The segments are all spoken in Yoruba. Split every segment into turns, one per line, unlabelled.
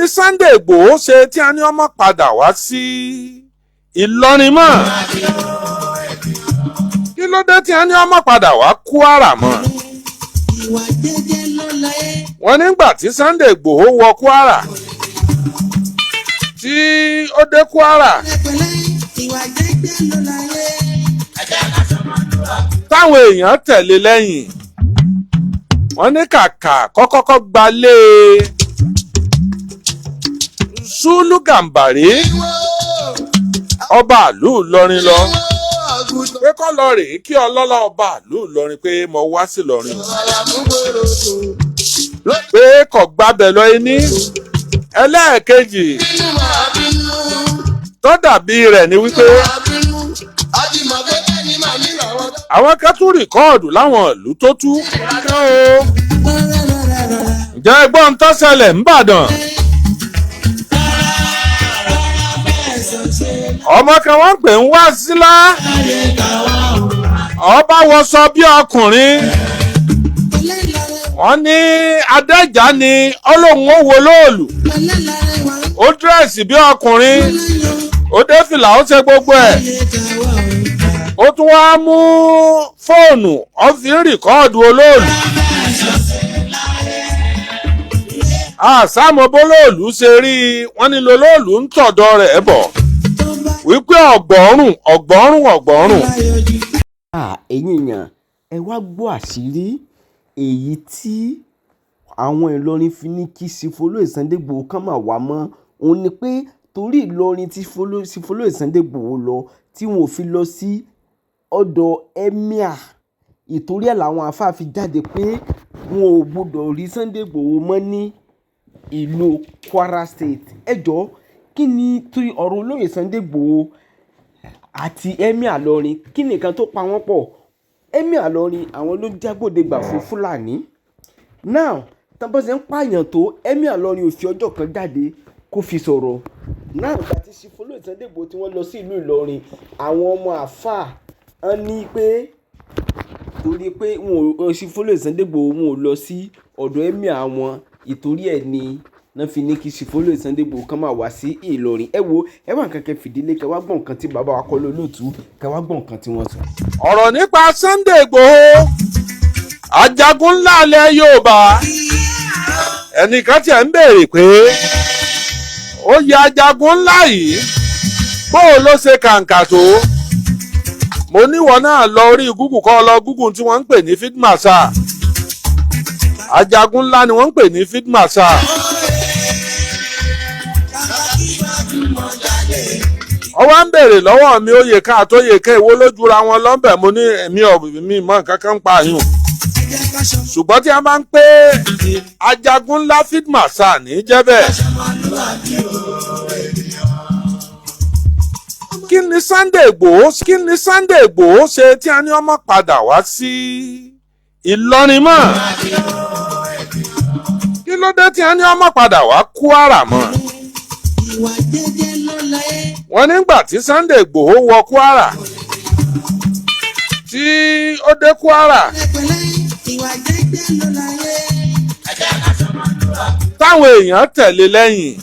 Ni Sunday Igboho ṣe tí a ní ọmọ padà wá sí Ìlọrin mọ́? Kí ló dé tí a ní ọmọ padà wá Kwara mọ́?
Ìwà jẹ́jẹ́ ló láyé.
Wọ́n nígbà tí Sunday Igboho wọ Kwara, tí ó dé Kwara,
Pẹ̀lẹ́, ìwà jẹ́jẹ́ ló láyé.
táwọn èèyàn tẹ̀lé lẹ́yìn, wọ́n ní kàkà kọ́kọ́kọ́ gbalé Sùlù Gàǹbàrí, ọba ìlú Ìlọrin lọ, pé kọ́ lọ rèé kí ọlọ́lá ọba ìlú Ìlọrin pé mo wá sí Ìlọrin, pé kò gbábẹ́ lọ. Ení ẹlẹ́ẹ̀kejì tó dàbí rẹ̀ ni wípé àwọn kan tún record láwọn ìlú tó tú kán o. Ǹjẹ́ ẹgbọ́n tó ṣẹlẹ̀ ńbàdàn? Ọmọ kan wọ́n ń pè ń Wásílà, ọba wọṣọ bí ọkùnrin. Wọ́n ní adẹ́jà ni ọlọ́run ó wo lóòlù. Ó dress bí ọkùnrin, ó dé fìlà, ó ṣe gbogbo ẹ̀. Ó tún wá mú fóònù, ó fi ń record olóòlù. Àsámọ́ bólóòlù ṣe rí i. Wọ́n ní lolóòlù ń tọ̀dọ̀ rẹ̀ bọ̀ wípé ọ̀gbọ́rùn ọ̀gbọ́rùn ọ̀gbọ́rùn.
Ẹ̀yin èèyàn, ẹ wá gbọ́ àṣírí èyí tí àwọn Ìlọrin fi ní kí Chief Olóyè Sunday Igboho kàn máa wá mọ́. Òun ni pé torí Ìlọrin tí Chief Olóyè Sunday Igboho lọ, tí wọn ò fi lọ sí ọ̀dọ̀ emir, ìtorí ẹ̀ làwọn àáfàá fi jáde pé wọn ò gbọdọ̀ rí Sunday Igboho mọ́ ní ìlú Kwara State. Ẹ jọ̀ọ́, kí ni torí ọ̀rọ̀ olóyè Sunday Igboho àti emir Ìlọrin, kí ni nǹkan tó pa wọ́n pọ̀? Emir Ìlọrin, àwọn ló jágbódegbà fún Fúlàní. Now, tán bá ṣe ń pààyàn tó, emir Ìlọrin ò fi ọjọ́ kan jáde kó fi sọ̀rọ̀. Now, ìgbà tí Chief Olóyè Sunday Igboho tí wọ́n lọ sí ìlú Ìlọrin, àwọn ọmọ àáfàá wọ́n ní pé torí pé wọn ò Chief Olóyè Sunday Igboho wọn ò lọ sí ọ̀dọ̀ emir àwọn, ìtorí ẹ̀ ni wọ́n fi ní kí Chief Olóyè Sunday Igboho kán máa wá sí Ìlọrin. Ẹ wo, ẹ wá nǹkan kẹ́ fìdílé, kẹ́ wá gbọ́ nǹkan tí bàbá wa Kọ́lá Olóòtú, kẹ́ wá gbọ́ nǹkan tí wọ́n sọ.
Ọ̀rọ̀ nípa Sunday Igboho, ajagun ńlá ilẹ̀ Yorùbá, ẹnìkan tiẹ̀ ń béèrè pé ó yẹ ajagun ńlá yìí, bóò ló ṣe kàǹkà tó? Mo níwọ̀ náà lọ orí Google, kọ́ lọ Google tí wọ́n ń pè ní field marshal. Ajagun ńlá ni wọ́n ń pè ní field marshal. Ọwọ́ ń béèrè lọ́wọ́ mi, oyè ká àtòyè ká, èwo lójúra wọn lọ́nbẹ̀? Mo ní èmi ò mi mọ nǹkan kan ń pa àyùn, ṣùgbọ́n tí a máa ń pé ajagun ńlá, field marshal ní jẹ́ bẹ́ẹ̀. Kí ni Sunday Igboho ṣe tí a ní ọmọ padà wá sí Ìlọrin mọ́? Kí ló dé tí a ní ọmọ padà wá Kwara mọ́?
Ìwà jẹ́jẹ́ ló láyé.
Wọ́n nígbà tí Sunday Igboho wọ Kwara, tí ó dé Kwara,
Pẹ̀lẹ́, ìwà jẹ́jẹ́ ló láyé.
táwọn èèyàn tẹ̀lé lẹ́yìn,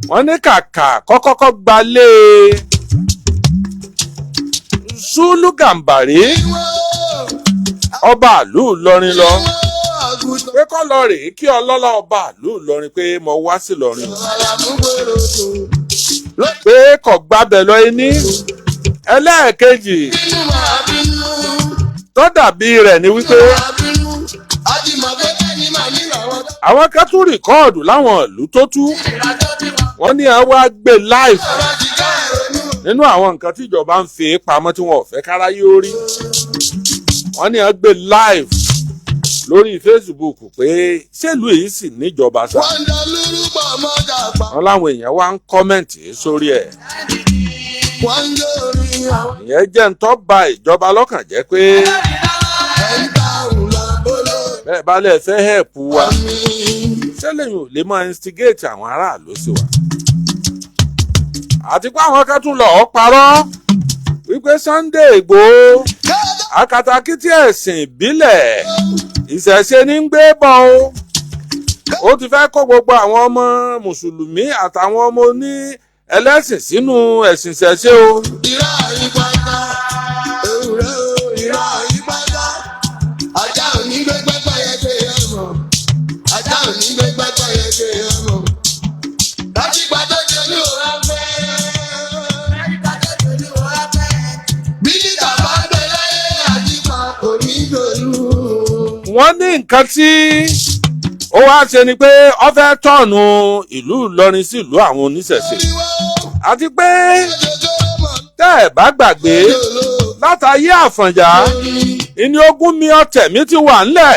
wọ́n ní kàkà kọ́kọ́kọ́ gbalé Sùlù Gàǹbàrí, ọba ìlú Ìlọrin lọ, pé kọ́ lọ rèé kí ọlọ́lá ọba ìlú Ìlọrin pé mo wá sí Ìlọrin, pé kò gbábẹ́ lọ. Ení ẹlẹ́ẹ̀kejì tó dàbí rẹ̀ ni wípé àwọn kan tún record láwọn ìlú tó tú. Wọ́n ní ẹ wá gbé live nínú àwọn nǹkan tí ìjọba ń fi pamọ́ tí wọn ò fẹ́ káráyé ó rí. Wọ́n ní ẹ gbé live lórí Facebook pé ṣèlú èyí sì níjọba sá. Wọ́n láwọn èèyàn wá ń comment sórí ẹ̀. Ìyẹn jẹ́ ń tọ́ ba ìjọba lọ́kàn jẹ́ pé bẹ́ẹ̀ bá lẹ̀ fẹ́ help wa, ṣẹlẹ̀yìn ò lè máa instigate àwọn aráàlú sí wa. Àti pé àwọn kan tún lọ́ọ́ parọ́ wípé Sunday Igboho, akatakítí ẹ̀sìn ìbílẹ̀, ìṣẹ̀ṣe ní ń gbé bọ̀ o. Ó ti fẹ́ kó gbogbo àwọn ọmọ mùsùlùmí àtàwọn ọmọ oní ẹlẹ́sìn sínú ẹ̀sìn ìṣẹ̀ṣe o.
Ìrá ìpátá, ewúrẹ́ o, ìrá ìpátá. Ajá ò ní gbé pẹ́pẹ́yẹ gbé ọmọ. Ajá ò ní gbé pẹ́pẹ́yẹ gbé ọmọ. Láti pàtó jẹ ní òrà fẹ́. Bí níta bá gbé láyé àjípa kò ní dolú.
Wọ́n ní nǹkan tí ó wá ṣe ni pé ó fẹ́ tọ̀nù ìlú Ìlọrin sí ìlú àwọn oníṣẹ̀ṣe, àti pé tẹ́ ẹ̀ bá gbàgbé, látàyé Àfọ̀njá ìní ogún mi ọ̀tẹ̀ mi ti wà ńlẹ̀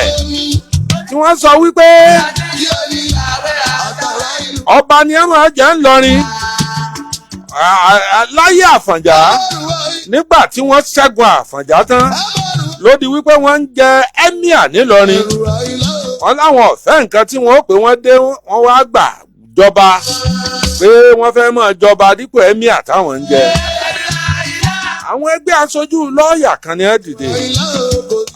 tí wọ́n sọ wípé ọba ni ẹ máa jẹ́ ńlọrin láyé Àfọ̀njá. Nígbà tí wọ́n ṣẹ́gun Àfọ̀njá tán ló di wípé wọ́n ń jẹ emir nílọrin. Wọ́n láwọn ọ̀fẹ́ nǹkan tí wọ́n ó pé wọ́n dé, wọ́n wá gbà jọba, pé wọ́n fẹ́ máa jọba dípò emir táwọn ń jẹ. Àwọn ẹgbẹ́ aṣojú lọ́ọ̀yà kan ní ẹ́ dìde,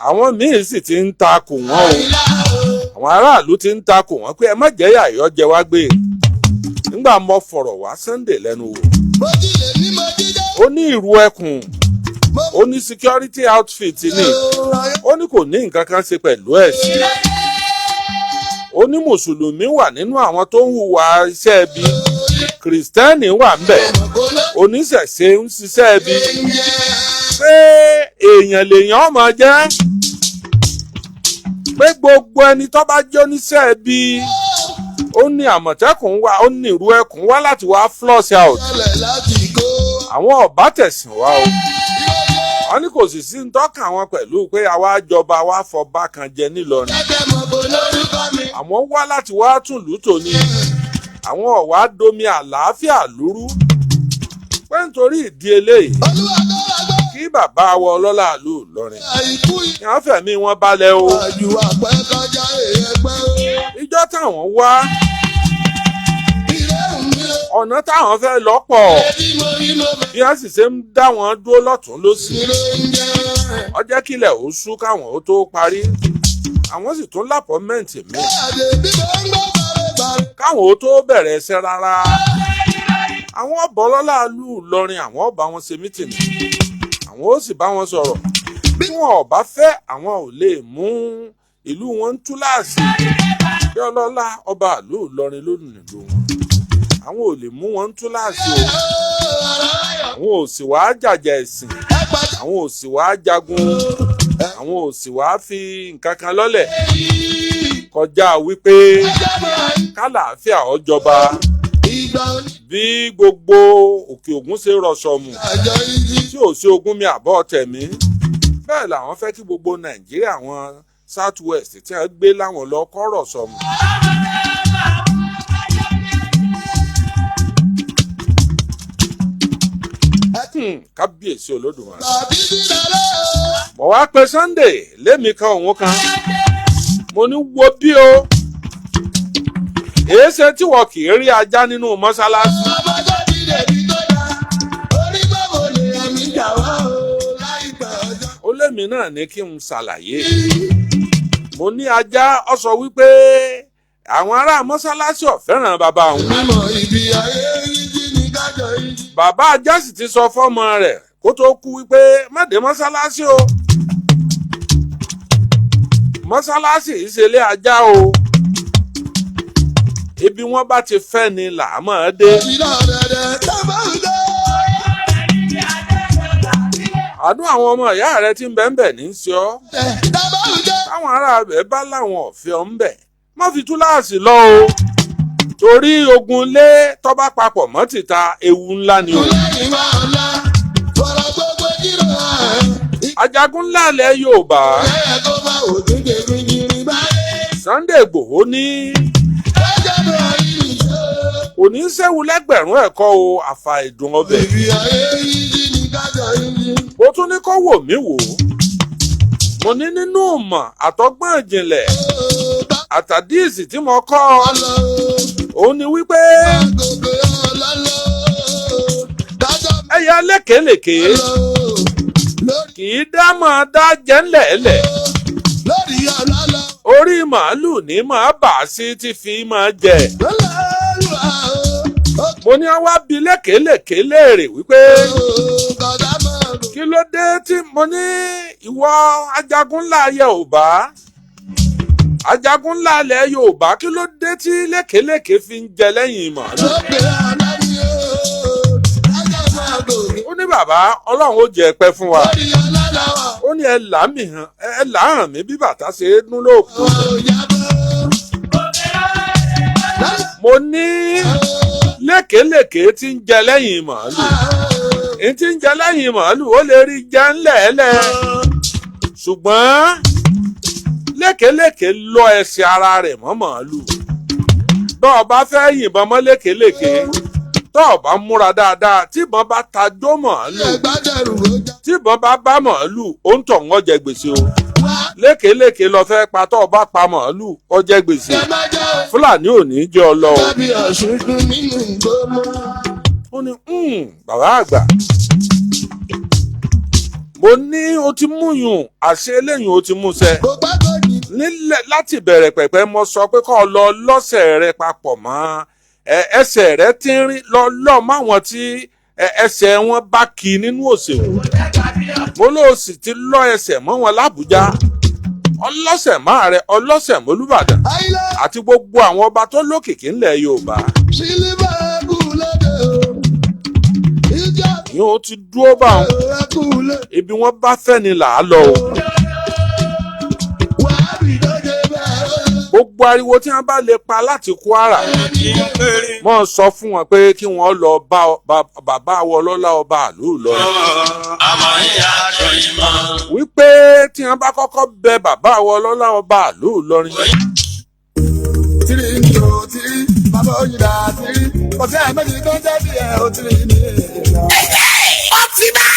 àwọn míín sì ti ń takò wọ́n o. Àwọn aráàlú ti ń takò wọ́n pé ẹ má jẹ́ yàyọ́ jẹ wá gbé. Nígbà mo fọ̀rọ̀ wá Sunday lẹ́nu wò, ó ní ìrù ẹkùn, ó ní security outfit ni, ó ní kò ní nǹkan kan ṣe pẹ̀lú ẹ̀sìn. Ó ní mùsùlùmí wà nínú àwọn tó ń hùwà iṣẹ́ ibi, kìrìsìtẹ́nì wà ńbẹ̀, oníṣẹ̀ṣe ń ṣiṣẹ́ ibi, pé èèyàn lèèyàn máa jẹ́, pé gbogbo ẹni tó bá jẹ́ oníṣẹ́ ibi, ó ní Àmọ̀tẹ́kùn wá, ó ní ìrú ẹkùn wá láti wá flush out. Àwọn ọ̀bá tẹ̀sìn wá o. Wọ́n ní kò sì sí ń tọ́ka àwọn pẹ̀lú pé àwa jọba wa fọba kan jẹ nílọrin. Àwọn wá láti wá tún lù tòní, àwọn ọ̀wá domi àlàáfíà lúrú, pé nítorí ìdí eléyìí, kí bàbá wa ọlọ́lá ìlú Ìlọrin kí wọ́n fẹ̀mí wọn balẹ̀ o. Ìjọ táwọn wá, ọ̀nà táwọn fẹ́ lọ́pọ̀, bí wọ́n sì ṣe ń dá wọn dúró lọ́tún lọ́sì, ó jẹ́ kílẹ̀ ó ṣú káwọn ó tó parí. Àwọn sì tún lápọ́mẹ́ǹtì míì káwọn ó tó bẹ̀rẹ̀ ẹsẹ̀ rárá. Àwọn ọ̀bọ̀ ọlọ́lá ìlú Ìlọrin, àwọn ọba wọn ṣe meeting, àwọn ó sì bá wọn sọ̀rọ̀. Bí wọn ò bá fẹ́, àwọn ò lè mú ìlú wọn ń túláàsì, bí ọlọ́lá ọba ìlú Ìlọrin ló nílùú wọn, àwọn ò lè mú wọn ń túláàsì o. Àwọn ò sì wá jàjà ẹ̀sìn, àwọn ò sì wá jagun, àwọn ò sì wá fi nǹkan kan lọ́lẹ̀ kọjá wípé kálàáfíà ó jọba. Bí gbogbo Òkè Ògùn ṣe rọ̀ṣọ̀mù tí ò sí ogún mi àbọ̀ tẹ̀mí, bẹ́ẹ̀ làwọn fẹ́ kí gbogbo Nàìjíríà, àwọn South West tí wọ́n gbé láwọn lọ kọ́ rọ̀ṣọ̀mù. Kábíyèsí Olódùmarè. Mo wá pe Sunday lémi kan òun kan, mo ní wo bí o, èéṣe tí wọ́n kì í rí ajá nínú mọ́ṣáláṣí? Ó lémi náà ní kí n ṣàlàyé. Mo ní ajá, ọ sọ wípé àwọn ará mọ́ṣáláṣí ò fẹ́ràn bàbá òun. Bàbá ajá sì ti sọ fọ́mọ rẹ̀ kó tó kú wípé má dé mọ́ṣáláṣí o, mọ́ṣáláṣí ìṣẹ̀lẹ̀ ajá o, ibi wọ́n bá ti fẹ́ ni là á máa dé. Àánú àwọn ọmọ ìyá rẹ tí ń bẹ ń bẹ̀ ní í ṣe ọ́. Táwọn ará rẹ̀ bá láwọn ọ̀fẹ́ ọ̀ ń bẹ̀, má fi túláàsì lọ o, torí ogun lé tọ́ba papọ̀ mọ́ tìta, ewu ńlá ni o. Ajagun ńlá ilẹ̀ Yorùbá Sunday Igboho ní kò ní í séwu lẹ́gbẹ̀rún ẹ̀kọ́ o, àfà ìdùn ọbẹ̀. Mo tún ní kó wò mí wò ó. Mo ní nínú ìmọ̀ àtọgbọ́n ìjìnlẹ̀ àtàdíìsì tí mo kọ́ ọ, òun ni wípé ẹyẹ lékelèké kì í dá máa dá jẹ́ ńlẹ̀ẹ́lẹ̀. Orí Orí màálù ní máa bà á sí tí fi máa jẹ.
Lọ́lọ́lùwà o.
Mo ní wá bi lékèélékèé léèrè wípé
Kọ̀dá mọ́ o.
kí ló dé tí mo ní ìwọ ajagun ńlá Yorùbá, ajagun ńlá ilẹ̀ Yorùbá, kí ló dé tí lékèélékèé fi ń jẹ lẹ́yìn màálù?
Ó pè ọ̀nà ni o. Lájà máa gòkè.
Ó ní bàbá, Ọlọ́run ó jẹ́ pẹ́ fún wa.
Lórí ọlọ́lọ́wọ́.
Ó ní ẹ là mí hàn, ẹ là hàn mí bí bàtà ṣe é dún lóòkù.
Ò jábọ́.
Mo ní lékèélékèé tí ń jẹ lẹ́yìn màálù, èyí tí ń jẹ lẹ́yìn màálù, ó lè rí jẹ ńlẹ̀ẹ́lẹ̀, ṣùgbọ́n lékèélékèé lọ ẹsẹ̀ ara rẹ̀ mọ́ màálù. Bọ́ ọ bá fẹ́ yìnbọn mọ́ lékèélékèé, tọ́ ọ bá múra dáadáa, tí ìbọn bá ta jó màálù,
Ẹgbàdẹrù ó já.
tí ìbọn bá bá màálù, ó ń tọ̀ ń jẹ gbèsè o.
Wá.
Lékèélékèé lọ fẹ́ pa, tọ́ ọ bá pa màálù, ó jẹ gbèsè.
Ẹ má jẹ́ o.
Fúlàní ò ní jẹ́ ọ lọ o.
Tàbí Ọ̀ṣun dún nínú ìgbómọ.
Ó ní, bàbá àgbà." Mo ní o ti mú yùn àṣẹ eléyìí, o ti mú ṣẹ.
Kò pẹ́ kò jì.
Nílẹ̀ láti bẹ̀rẹ̀ pẹ̀pẹ̀, mo sọ pé kó lọ lọ́sẹ̀ rẹ papọ̀ mọ́ ẹsẹ̀ rẹ tínrín, lọ lọ́ máwọn tí ẹsẹ̀ wọn bá kí nínú òṣèlú. Mo ló sì ti lọ ẹsẹ̀ mọ́ wọn lábújá, ọlọ́sẹ̀ máa rẹ, ọlọ́sẹ̀ mọ́lúbàdàn
Àìlá
àti gbogbo àwọn ọba tó lókìkí ńlẹ̀ Yorùbá.
sílíbà kú lóde o. Ìjọ
Yóò ti dúró bá wọn.
kú lé.
Ibi wọn bá fẹ́ ni là á lọ o.
Wàhábì lóde bẹ́ẹ̀ o.
Gbogbo ariwo tí wọn bá lè pa láti Kwara, mọ sọ fún wọn pé kí wọn lọ bá bàbá wọlọ́lá ọba àlú Ìlọrin wípé tí wọn bá kọ́kọ́ bẹ bàbá wọlọ́lá ọba àlú Ìlọrin.
Tìrì ni o tìrì, bàbá òyìnbá tìrì, ọ̀sẹ̀ àmẹ́jì tó ń jẹ́ bí ẹ̀ o tìrì ni èèyàn.
Ọtíman.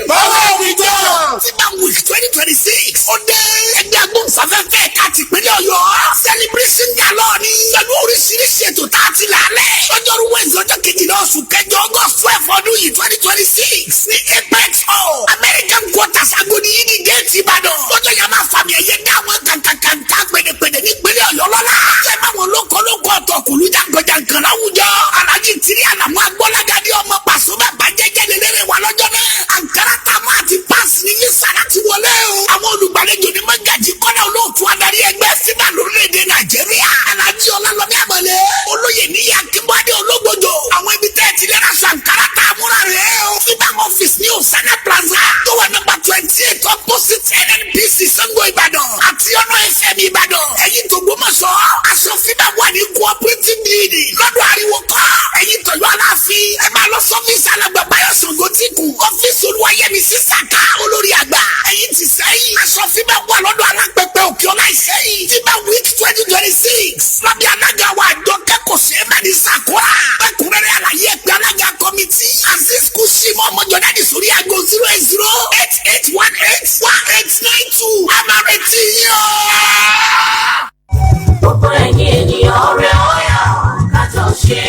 Báwo ni jọ́?
Ọtíman Week 2026. Ó dé. Ẹgbẹ́ agbóhùnsáfẹ́fẹ́ ẹ̀ka tìpínlẹ̀ Ọ̀yọ́. Celebration galọ ni. Pẹ̀lú oríṣiríṣi ètò tá a ti là á lẹ̀. Lọ́jọ́rú Wednesday, ọjọ́ 12 oṣù kẹjọ, August 12 ọdún yìí, 2026 ní Apex Hall, American Quarters, Agodi Yìí Gate, Ìbàdàn. Lọ́jọ́ yẹn, máa fàmì ẹ̀yẹ dá àwọn kàǹkàǹkà pèdèpèdè nípínlẹ̀ Ọ̀yọ́ lọ́la. Ṣé máwọn lóko lóko ọ̀tọ̀kùlú jàǹkànjàǹkàn láwùjọ. Alhaji Tiri Àlàmú Agbọ́lágadé ọmọ Pàṣẹ bàjẹ́jẹ́ lélẹ́rẹ̀ wà lọ́jọ́ náà. Àǹkárá tamọ́ àti páàsì ní visa láti wọlé o. Àwọn olùgbàlejò ní Mọ́gàjì Kọ́lá Olóòtú, adarí ẹgbẹ́ FIBA lórílẹ̀‐èdè Nàìjíríà. Alhaji Ọlálọ́mí Àmọ̀lé. Olóyè Níyì Akínbọ́dé Ológbòjò. Àwọn ibi tẹ́ ẹ ti lè raṣọ àǹkárá tá a múra rẹ̀ o. FIBA office ní Osana Plaza, tó wà nọ́mbà 28, opposite NNPC, Sango, Ìbàdàn. Àti ọ̀nà FM, Ìbàdàn. Ẹ̀yin tó gbọ́mọ̀ṣọ́, aṣọ FIBA wà ní Cooperative Building, lọ́dọ̀ Ariwo kọ́. Ẹ̀yin tọ̀yọ́ Aláàfin, ẹ máa lọ sọ́fíìsì Alàgbà Báyọ̀ Ṣògo Tìkù, ọ́fíìsì Olúwayẹmí Sísàká olórí àgbà. Ẹ̀yin ti sẹ́yìn, aṣọ FIBA wà lọ́dọ̀ Alápẹ̀pẹ̀ Òkè Ọlá Ìsẹ́yìn. FIBA Week 2026 lábẹ́ alága wa àjọ kẹ́kọ̀ọ́ sí ẹ̀mẹ́ni Sakura. Ẹ̀kúnrẹ́rẹ́ àlàyé, ẹ̀pẹ́ alága committee Azeez Kushimo Ọmọjọ́dádì sórí aago 08088181892. Àmàrètí yín o.
Gbogbo ẹ̀yin ènìyàn rẹ̀, ọ̀yà kájọ ṣe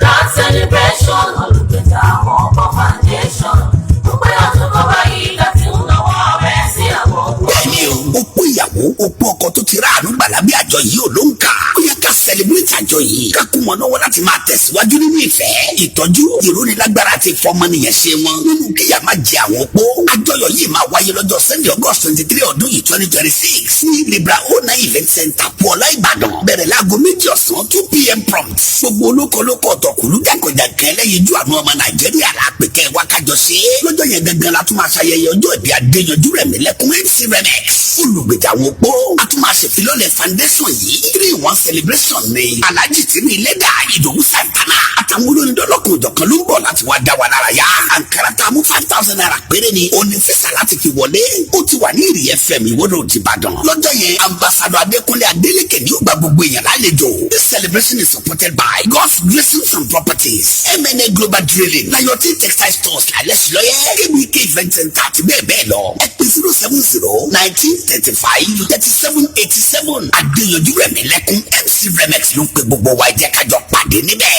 grand celebration Olùgbèjà àwọn ọmọ foundation. Gbogbo ọdún kan báyìí láti ń náwó rẹ̀ sí àwọn ọmọ.
Bẹ́ẹ̀ni o, opó ìyàwó, opó ọkọ tó ti ráàánú gbà lábẹ́ àjọ yìí ò ló ń kà. Ó yẹ ká celebrate àjọ yìí, ká kún wọn lọ́wọ́ láti máa tẹ̀síwájú nínú ìfẹ́, ìtọ́jú, ìrónilágbára àti ìfọmọnìyàn ṣe wọn nínú kíyà má jẹ àwọn opó. Àjọyọ̀ yìí máa wáyé lọ́jọ́ Sunday, August 23 ọdún yìí, 2026, ní Libra 09 Event Center, Pọ̀lá, Ìbàdàn. Bẹ̀rẹ̀ láago 2 ọ̀sán, 2 p.m. prompt. Gbogbo olókolókó, ọ̀tọ̀kùlú, jàǹkànjàǹkàn, ẹlẹ́yinjú àánú ọmọ Nàìjíríà lápèkẹ́ wákàjọ ṣe é. Lọ́jọ́ yẹn gangan la tún máa ṣayẹyẹ ọjọ́ ìbí Adéyanjú Rẹ̀mílẹ́kún MC Remex, olùgbèjà àwọn opó. A tún máa ṣèfilọ́lẹ̀ foundation yìí. Three in one celebration ni. Alhaji Tìmí Lẹ́dà, Ìdòwú Santana àtàwọn olórin dọ́lọ́kùn òjọ̀kan ló ń bọ̀ láti wá dá wa lára yá. Àǹkárá tá a mú, ₦5,000 péré ni òní físà láti fi wọlé. Ó ti wà ní Ìrì FM, Ìwọ́dọ̀ Ìbàdàn. Lọ́jọ́ yẹn, Ambassador Adékúnlé Adélékè ní ó gba gbogbo èèyàn lálejò. This celebration is supported by God's Blessings and Properties, MNA Global Drilling, Layoti Textile Stores, Alẹ́sìlọ́yẹ́, KBK Event Center àti bẹ́ẹ̀ bẹ́ẹ̀ lọ. Ẹ pè 07019353787. Adéyanjú Rẹ̀mílẹ́kún MC Remex ló ń pe gbogbo wa. Ẹ jẹ́ ká jọ pàdé níbẹ̀.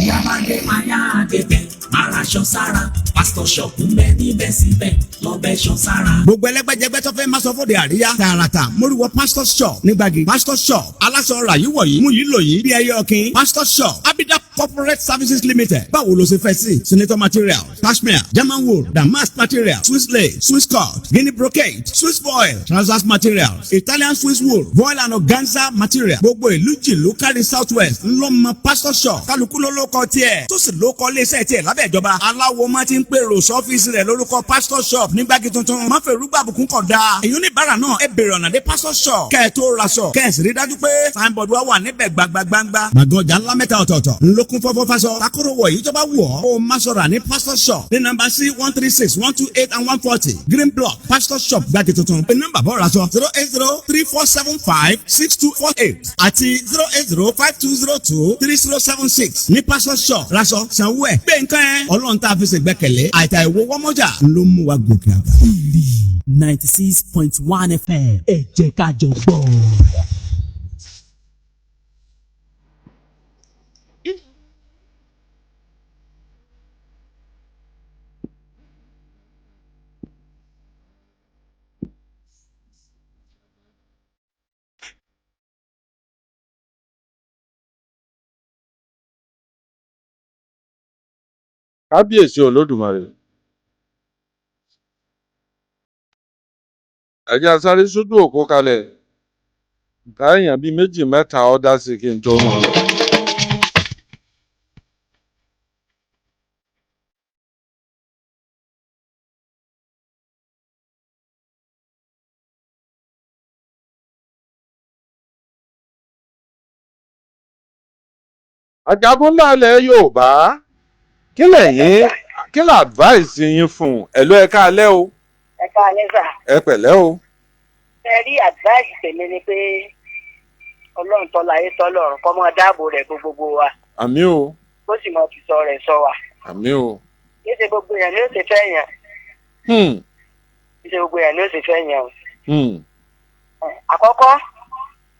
Yamade maya tètè. Maraṣọ sára, Pastor Shop ń bẹ níbẹ̀ síbẹ̀, lọ́bẹ̀ ṣọ sára.
Gbogbo ẹlẹ́gbẹ́jẹgbẹ́ tó fẹ́ máa sọ fóde àríyá tààràtà móríwọ Pastor Shop nígbàgì. Pastor Shop, aláṣọ ra yìí wọ̀nyí mú yìí lò yìí bí ẹyẹ ọ̀kìn. Pastor Shop, Abida Corporate Services Limited. Báwo ló ṣe fẹ́ sí? Senator material, cashmere, German wool, damask material, Swiss lace, Swiss cut, Guinea brocade, Swiss foil, trousers materials, Italian Swiss wool, voile and organza material. Gbogbo ìlú jìlú kárí South West ńlọmọ Pastor Shop. Kálukú ló ló kọ tiẹ̀ tó sì ló kọ iléeṣẹ́ tiẹ̀ lábẹ́ ìjọba. Aláwo máa ti ń pèrò sọ́fíìsì rẹ̀ lórúkọ Pastor Shop nígbàgì tuntun. Má fẹ́ rúgbà àbùkún kọ̀ dáa. Èyí oníbàárà náà, ẹ bèrè ọ̀nà dé Pastor Shop kẹ́ ẹ tó raṣọ, kẹ́ ẹ sì rí dájú pé signboard wa wà níbẹ̀ gbangba-gbangba. Gbàngàn ọjà ńlá mẹ́ta ọ̀tọ̀ọ̀tọ̀ ńlọkùn fọ́fọ́ fásọ takoro wọ̀ yìí tó bá wù ọ́ kó o má sọ̀rọ̀ ní Pastor Shop ní nọ́mbà C 136, 128 and 140, Green Block, Pastor Shop, Gbàgì tuntun. Pé nọ́mbà bọ́ raṣọ: 08034756248 àti 08052023076. Ní Pastor Shop, raṣọ, sanwó ẹ̀, gbé nǹkan ẹ̀. Ọlọ́run tá a fi ṣègbẹ́kẹ̀lé àìtà ìwọ wọ́mọ́jà ló mú wa gòkè àgbà.
96.1 FM, ẹ jẹ́ ká jọ gbọ́.
Kábíyèsí Olódùmarè! Ẹ jẹ́ a sáré sójú òpó kalẹ̀ káyàn bíi méjì mẹ́ta ọ̀dà sí kí n tó mọ̀ lọ. Ajagun ńlá ilẹ̀ Yorùbá, kí lẹ̀yin, kí lè advice yín fún un? Ẹ̀ ló ẹ káalẹ́ o.
Ẹ káalẹ́ sà.
Ẹ pẹ̀lẹ́ o.
Ẹ rí, advice tèmi ni pé Ọlọ́run tọ́lá ayé tọ́lọ́run kọ́ mọ́ dáàbò rẹ̀ gbogbo wa,
Àmín o.
kó sì mọ fi sọ rẹ̀ sọ wa.
Àmín o.
Kí ṣe gbogbo èèyàn ni ó ṣe fẹ́ yàn. Kí ṣe gbogbo èèyàn ni ó ṣe fẹ́ yàn o. Àkọ́kọ́,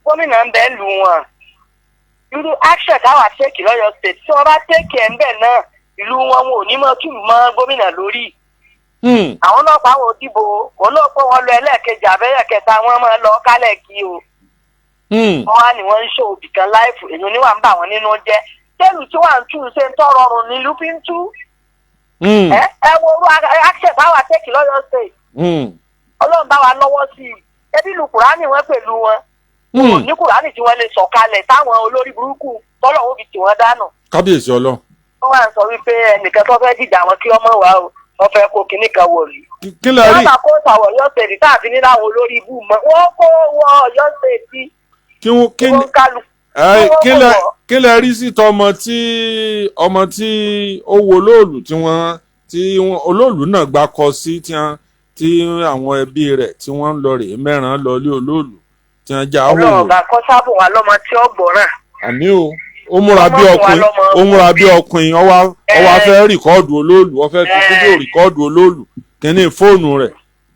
gómìnà ń bẹ lù wọn. Irú action táwa take lọ́yọ̀ State, tí wọ́n bá take ẹ̀ ń bẹ̀ náà ìlú wọn, wọn ò ní mọ tún mọ́ gómìnà lórí. Àwọn ọlọ́pàá wọn ò dìbò òun náà pé wọ́n lọ ẹlẹ́ẹ̀kejì abẹ́yẹ̀kẹta, wọ́n máa lọ kálẹ̀ kí o. Wọ́n wá ní wọ́n ń ṣe òbí kan láìfù èyí oníwà ń bà wọ́n nínú jẹ́ tẹ́lù tí wọ́n à ń tú ṣe ń tọrọ ọrùn nílùú fi ń tú. Ẹ wo orú action táwa take lọ́yọ̀ State. Ọlọ́run bá wa lọ́wọ́ sí i. Ẹbí lu Kùránì wọn pẹ̀lú wọn ní Kùránì tí wọ́n lè sọ̀kalẹ̀ táwọn olórí burúkú tọ́lọ̀ ó fi tì wọ́n dànù.
Kábíyèsí Ọlọ́run!
Wọ́n wá ń sọ wípé ẹnìkan tó fẹ́ dìjà wọn kí ọmọ wa o, wọ́n fẹ́ kó kinní kan wọ̀lú.
Kí lẹ rí?
Wọ́n bá kó sàwọ̀ Ọ̀yọ́ State táàfin ní láwọn olórí ibú mọ́, wọ́n kó wọ Ọ̀yọ́ State.
Kí wọ́n kí
wọ́n kálu.
ẹ, kí lẹ rí sí tọmọ tí ọmọ tí ó wo olóòlù tí wọ́n olóòlù náà gbà kọ sí tí àwọn ẹbí rẹ̀ tí wọ́n ń lọ rèé mẹ́ràn lọ lé olóòlù tí wọ́n já
Ọlọ́run
hòhò?
ọba kọ́ sábò wà lọ́mọ tí ó gbọ́ràn.
Àmín o. Ó múra bí
Ọmọ fún wa
ọkùnrin
lọ́mọ.
Ó múra bí ọkùnrin, ó wá fẹ́ record olóòlù, ó fẹ́ fi fídíò record olóòlù kínní fóònù rẹ̀.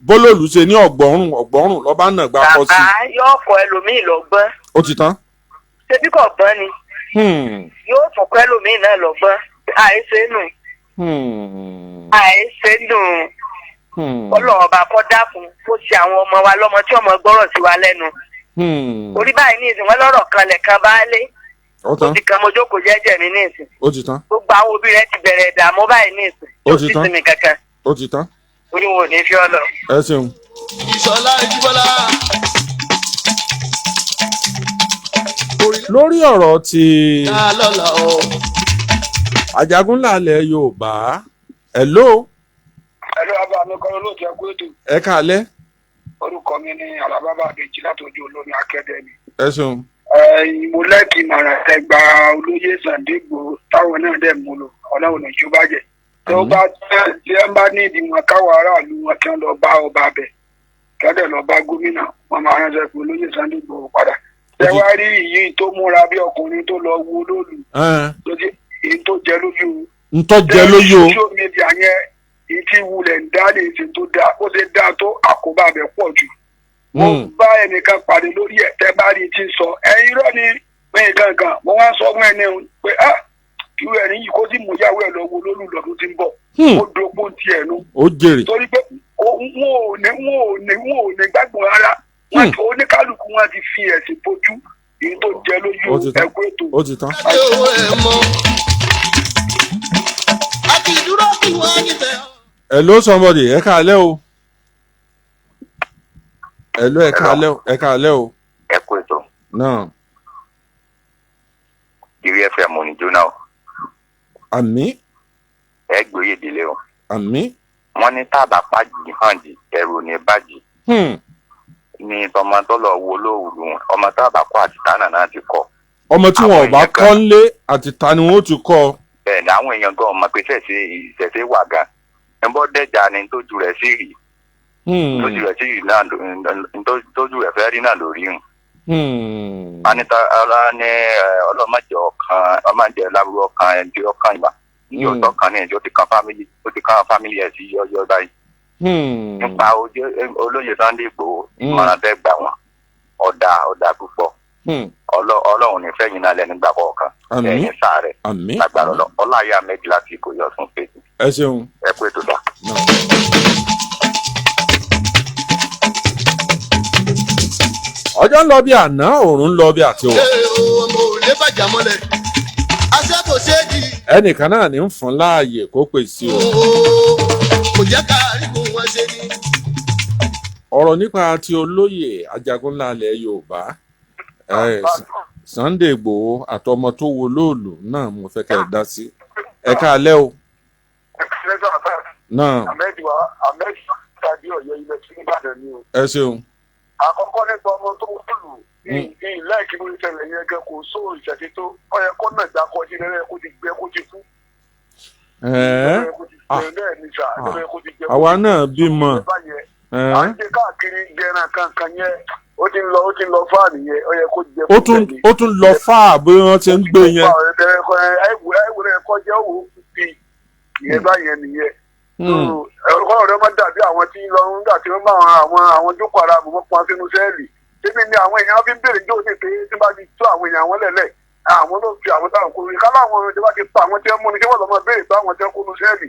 Bólóòlù ṣe ní ọ̀gbọ́rùn ọ̀gbọ́rùn lọ́ba náà gbà kọ sí.
Bàbá yóò kọ ẹlòmíì lọ́gbọ́n.
Ó ti tán.
Ṣebí kò gbọ́n ni? Yóò tún kọ́ ẹlòmíì náà lọ́gbọ́n. Àìṣe nù. Àìṣe nù. Ọlọ́run ọba kọ́ dákun kó ṣe àwọn ọmọ wa lọ́mọ tí ọmọ gbọ́rọ̀ sí wa lẹ́nu. Orí báyìí ní ìsìn wọn lọ́rọ̀ kan lẹ̀kan bá lé.
Ó tán.
Ó ti kan mo jókòó jẹ́jẹ́ mi ní ìsìn.
Ó ti tán.
Gbogbo àwọn òbí rẹ ti bẹ̀rẹ̀ ìdààmú báyìí ní ìsìn.
Ó ti
Kò sí
tán.
sinmi kankan.
Ó ti tán.
Orí wọn ò ní fi ọ lọ.
Ẹ ṣeun.
Ìṣọ̀lá Ìjúbọ́lá.
Lórí ọ̀rọ̀ ti
Ká lọ́la o.
Ajagunlá ilẹ̀ Yorùbá, hello.
Ẹ̀rọ abá mi kọ́ olóòtú, ẹkú ètò.
Ẹ káalẹ́.
Orúkọ mi ní Alábàbà Àbèjì látọjú olómi akẹ́dẹ̀mí.
Ẹ ṣeun.
Mo lẹ́kì ìmọ̀ràn tẹ gba olóyè Sunday Igboho táwọn náà dẹ̀ mú lò, Ọlọ́run ní jó bàjẹ́. Tó bá tí ẹ bá ní ìdí wọn káwọn aráàlú wọn kí wọ́n lọ bá ọba bẹ̀, kí wọ́n dẹ̀ lọ bá gómìnà wọn, máa ránṣẹ́ pé olóyè Sunday Igboho padà. Ẹ wá rí ìyí tó múra bí ọkùnrin tó lọ wo olóòlù tó jẹ́ èyí tó jẹ lójú.
Ntọ́ jẹ lóyún o.
Social media yẹn, èyí tí wulẹ̀ ń dá lè ṣe tó dáa, ó ṣe dáa tó, àkóbá bẹ̀ pọ̀ jù. Mo bá ẹnìkan pàdé lórí ẹ̀, tẹ́ bá rí i ti ń sọ ẹ̀yin irọ́ ni pé nǹkan kan. Mo wá ń sọ fún ẹni pé ah, Irú ẹni yìí kó sì mú ìyàwó ẹ̀ lọ wo lólù lọ́dún tí ń bọ̀. Ó dógbó tiẹ̀ nu.
Ó jèrè.
Torí pé wọn ò ní gbàgbọ́ rárá. Wọn oníkálukú wọn ti fi ẹ̀sìn bójú èyí tó jẹ lójú.
Ó ti tán.
Ẹkú ètò.
Ó ti tán.
Ṣé owó ẹ̀ mọ́? A kì í dúró kí wọ́n nífẹ̀ẹ́.
Hello, somebody. Ẹ káalẹ́ o. Hello, ẹ káalẹ́ o, ẹ káalẹ́ o.
Ẹ kú ètò.
Náà.
Ìrí FM ò ní jóná o.
Àmín.
Ẹ gbóyè délé o.
Àmín.
Wọn ní táàbà pàjì hàn jì, ẹrù ò ní bàjì. Ní tọmọ tó lọ wo lóòrùn, ọmọ táàbà kọ àti tánà náà ti kọ.
Ọmọ tí wọn ò bá
Àwọn èèyàn
kọ́ ńlé àti ta ni wọn ó ti kọ́ ọ.
Bẹ́ẹ̀ ni àwọn èèyàn gan ọmọ pé ṣẹ̀ṣẹ̀ ìṣẹ̀ṣẹ̀ wà gan ń bọ́ dẹ́jà ni tójú rẹ̀ sí rí. Tójú rẹ̀ sí rí náà tójú rẹ̀ fẹ́ rí náà lórí hùn. Anita ara ní ọlọ́mọdé ọ̀kan ọmọdé lábúrò ọ̀kan ẹni tí ọ̀kan ìgbà ní ọ̀tọ̀ kan ní ẹ̀jọ́ ti kan fámìlì, ó ti kan fámìlì ẹ̀ sí yọ́yọ́ báyìí. Nípa olóyè Sunday Igboho, ìmọ̀ràn tẹ́ gbà wọ́n ọ̀dà ọ̀dà púpọ̀. Ọlọ́run ní fẹ́yìn náà lẹ́nu gbà kọ̀ọ̀kan.
Àmín.
Ẹ̀yìn sáré.
Àmín.
Lágbára ọlọ́ ọláyà méjì láti Ìkòyí Ọ̀ṣun fèsì.
Ẹ ṣeun.
Ẹ kú ètò dà.
Ọjọ́ ń lọ bí àná, òòrùn ń lọ bí àtiwọ̀.
Ṣé o ọmọ ò lè bàjá mọ́lẹ̀? Aṣẹ́ kò ṣe é di.
Ẹnìkan náà ní ń fún láàyè kó pè sí o.
Kò jẹ́ ká rí kó wọ́n ṣe ni.
Ọ̀rọ̀ nípa ti olóyè ajagunlá ilẹ̀ Yorùbá Sunday Igboho àtọmọ tó wo lóòlù náà mo fẹ́ kẹ́ ẹ dá sí. Ẹ káalẹ́ o. Náà.
Ahmed wa, Ahmed tàbí Ọ̀yọ́ ilẹ̀ tí nìbàdàn ni o.
Ẹ ṣeun.
Àkọ́kọ́ nípa ọmọ tó wúlù ní láìkí bó ṣẹlẹ̀ yẹn gan, kò sóò ìṣẹ̀ṣẹ̀ tó ó yẹ kó náà gbà kọjú lẹ́rẹ́ kó ti gbẹ kó ti kú.
Ẹ̀ẹ́.
Ó yẹ kó ti gbẹ bẹ́ẹ̀ ni sà, ó yẹ kó ti gbẹ.
Àwa náà bímọ.
Báyẹn à ń
Ẹ̀ẹ́.
gbé káàkiri jẹran kankan yẹn, ó ti ń lọ, ó ti ń lọ fáànì yẹn, ó yẹ kó jẹ.
Ó tún lọ fáà bí wọ́n ti ń gbé yẹn.
Ẹwùrẹ́ ẹ̀kọ́ jẹ́ òwò fi ìyẹn báyẹn nìyẹn. Ọ̀rọ̀ ọ̀rọ̀ máa ń dàbí àwọn tí ń lọ ń gbà tí wọ́n bá àwọn jókòó ara mọ̀ pọn sínú sẹ́ẹ̀lì. Tèmi ni àwọn èèyàn fi ń béèrè jóò ní pé tí bá ti tó àwọn èèyàn wọn lẹ̀lẹ̀, àwọn ló fi àwọn táwọn kó ká láwọn tí wọ́n ti pa àwọn tí wọ́n mú ni kí wọ́n lọ́ máa béèrè pé àwọn tí wọ́n kó nu sẹ́ẹ̀lì.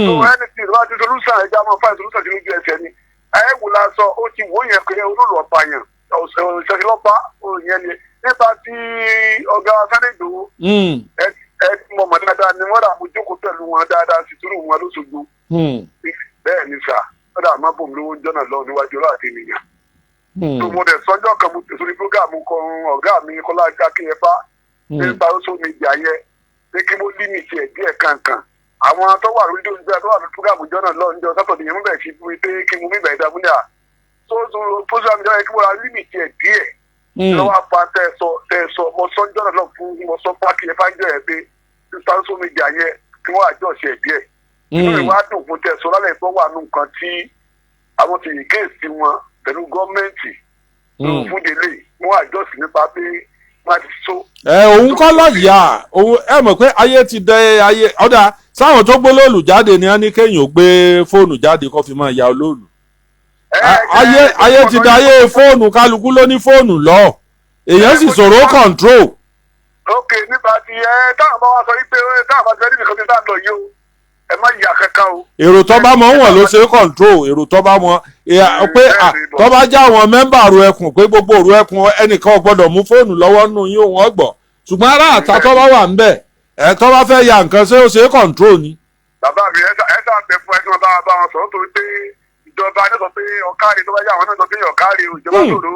So anything tó bá ti solution, ẹja máa find solution sí lójú ẹsẹ̀ ni. Ẹ wò la sọ, ó ti wò yẹn pé olóòlù ọ̀pá yẹn ọ̀sẹ̀lọ́pàá òyìn ni nípa ti ọ̀gá Sunday Igboho. Ẹ ti mọ̀ mọ̀ dáadáa ni wọ́n rà, mú jókòó pẹ̀lú wọn dáadáa sì túrú wọn lóṣogbo. Bẹ́ẹ̀ ni sà, wọ́n dà má bò mí lówó jọ́nà lọ́wọ́ níwájú ọlọ́ àti ènìyàn. Tó mo dẹ̀ sọ́jọ́ kan, mo tẹ̀sórí prógámù kan ọ̀gá mi Kọ́lá Akínyẹfà nípa social media yẹn pé kí mo límìtì ẹ̀ díẹ̀ kankan. Àwọn tó wà lórí tó wà lórí prógámù jọ́nà lọ́wọ́ níjọ́ sátọ̀dẹ̀ yẹn, mo bẹ̀rẹ̀ sí pé kí mo bíbẹ̀ ìdààmú ní à tó social media yẹn, kí mo ra límìtì ẹ̀ díẹ̀ lọ́wọ́ apá tẹ́ sọ mo sọ jọ́nà lọ fún mo sọ fún Akínyẹfà ń jọ ẹ̀ pé social media yẹn kí wọ́n àjọṣe ẹ̀ díẹ̀. Inú mi wá dùn fún tẹ́ sọ lálẹ́ tó wà nù nǹkan tí àwọn ti kéèsì wọn pẹ̀lú gọ́ọ̀mẹ̀ntì fún délé, wọ́n àjọṣe nípa pé wọ́n ti so.
Ẹ òun kọ́ lọ́ọ̀yà òun, ẹ mọ̀ pé ayé ti dẹ ayé ọ̀dà sáwọn tó gbólóòlù jáde ni wọ́n ní kéèyàn ó gbé fóònù jáde kó fi máa ya olóòlù. Ayé ti da ayé fóònù, kálukú ló ní fóònù lọ, èèyàn sì ṣòro control.
Ok, nípa ti ẹ táwọn bá wá sọ wípé táwọn bá ti fẹ́ níbi kan tí táwọn lọ yìí o, ẹ má yà kankan o.
Èrò tó bá mọ wọn ló ṣe é control, èrò tó bá mọ pé tó bá já àwọn mẹ́mbà òru ẹkùn pé gbogbo òru ẹkùn ẹnìkan ò gbọ́dọ̀ mú fóònù lọ́wọ́ nù yín, òun ọgbọ̀, ṣùgbọ́n ará àta tó bá wà ńbẹ̀ ẹ tó bá fẹ́ ya nǹkan, ṣé ó ṣe é control ni.
Bàbá mi, ẹ sá bẹ fún ẹ tí wọn bá wọn sọ̀rọ̀ torí pé ìjọba ní sọ pé ọ̀kárí tó bá yá àwọn náà sọ pé ọ̀kárí o, ìjọba tó ló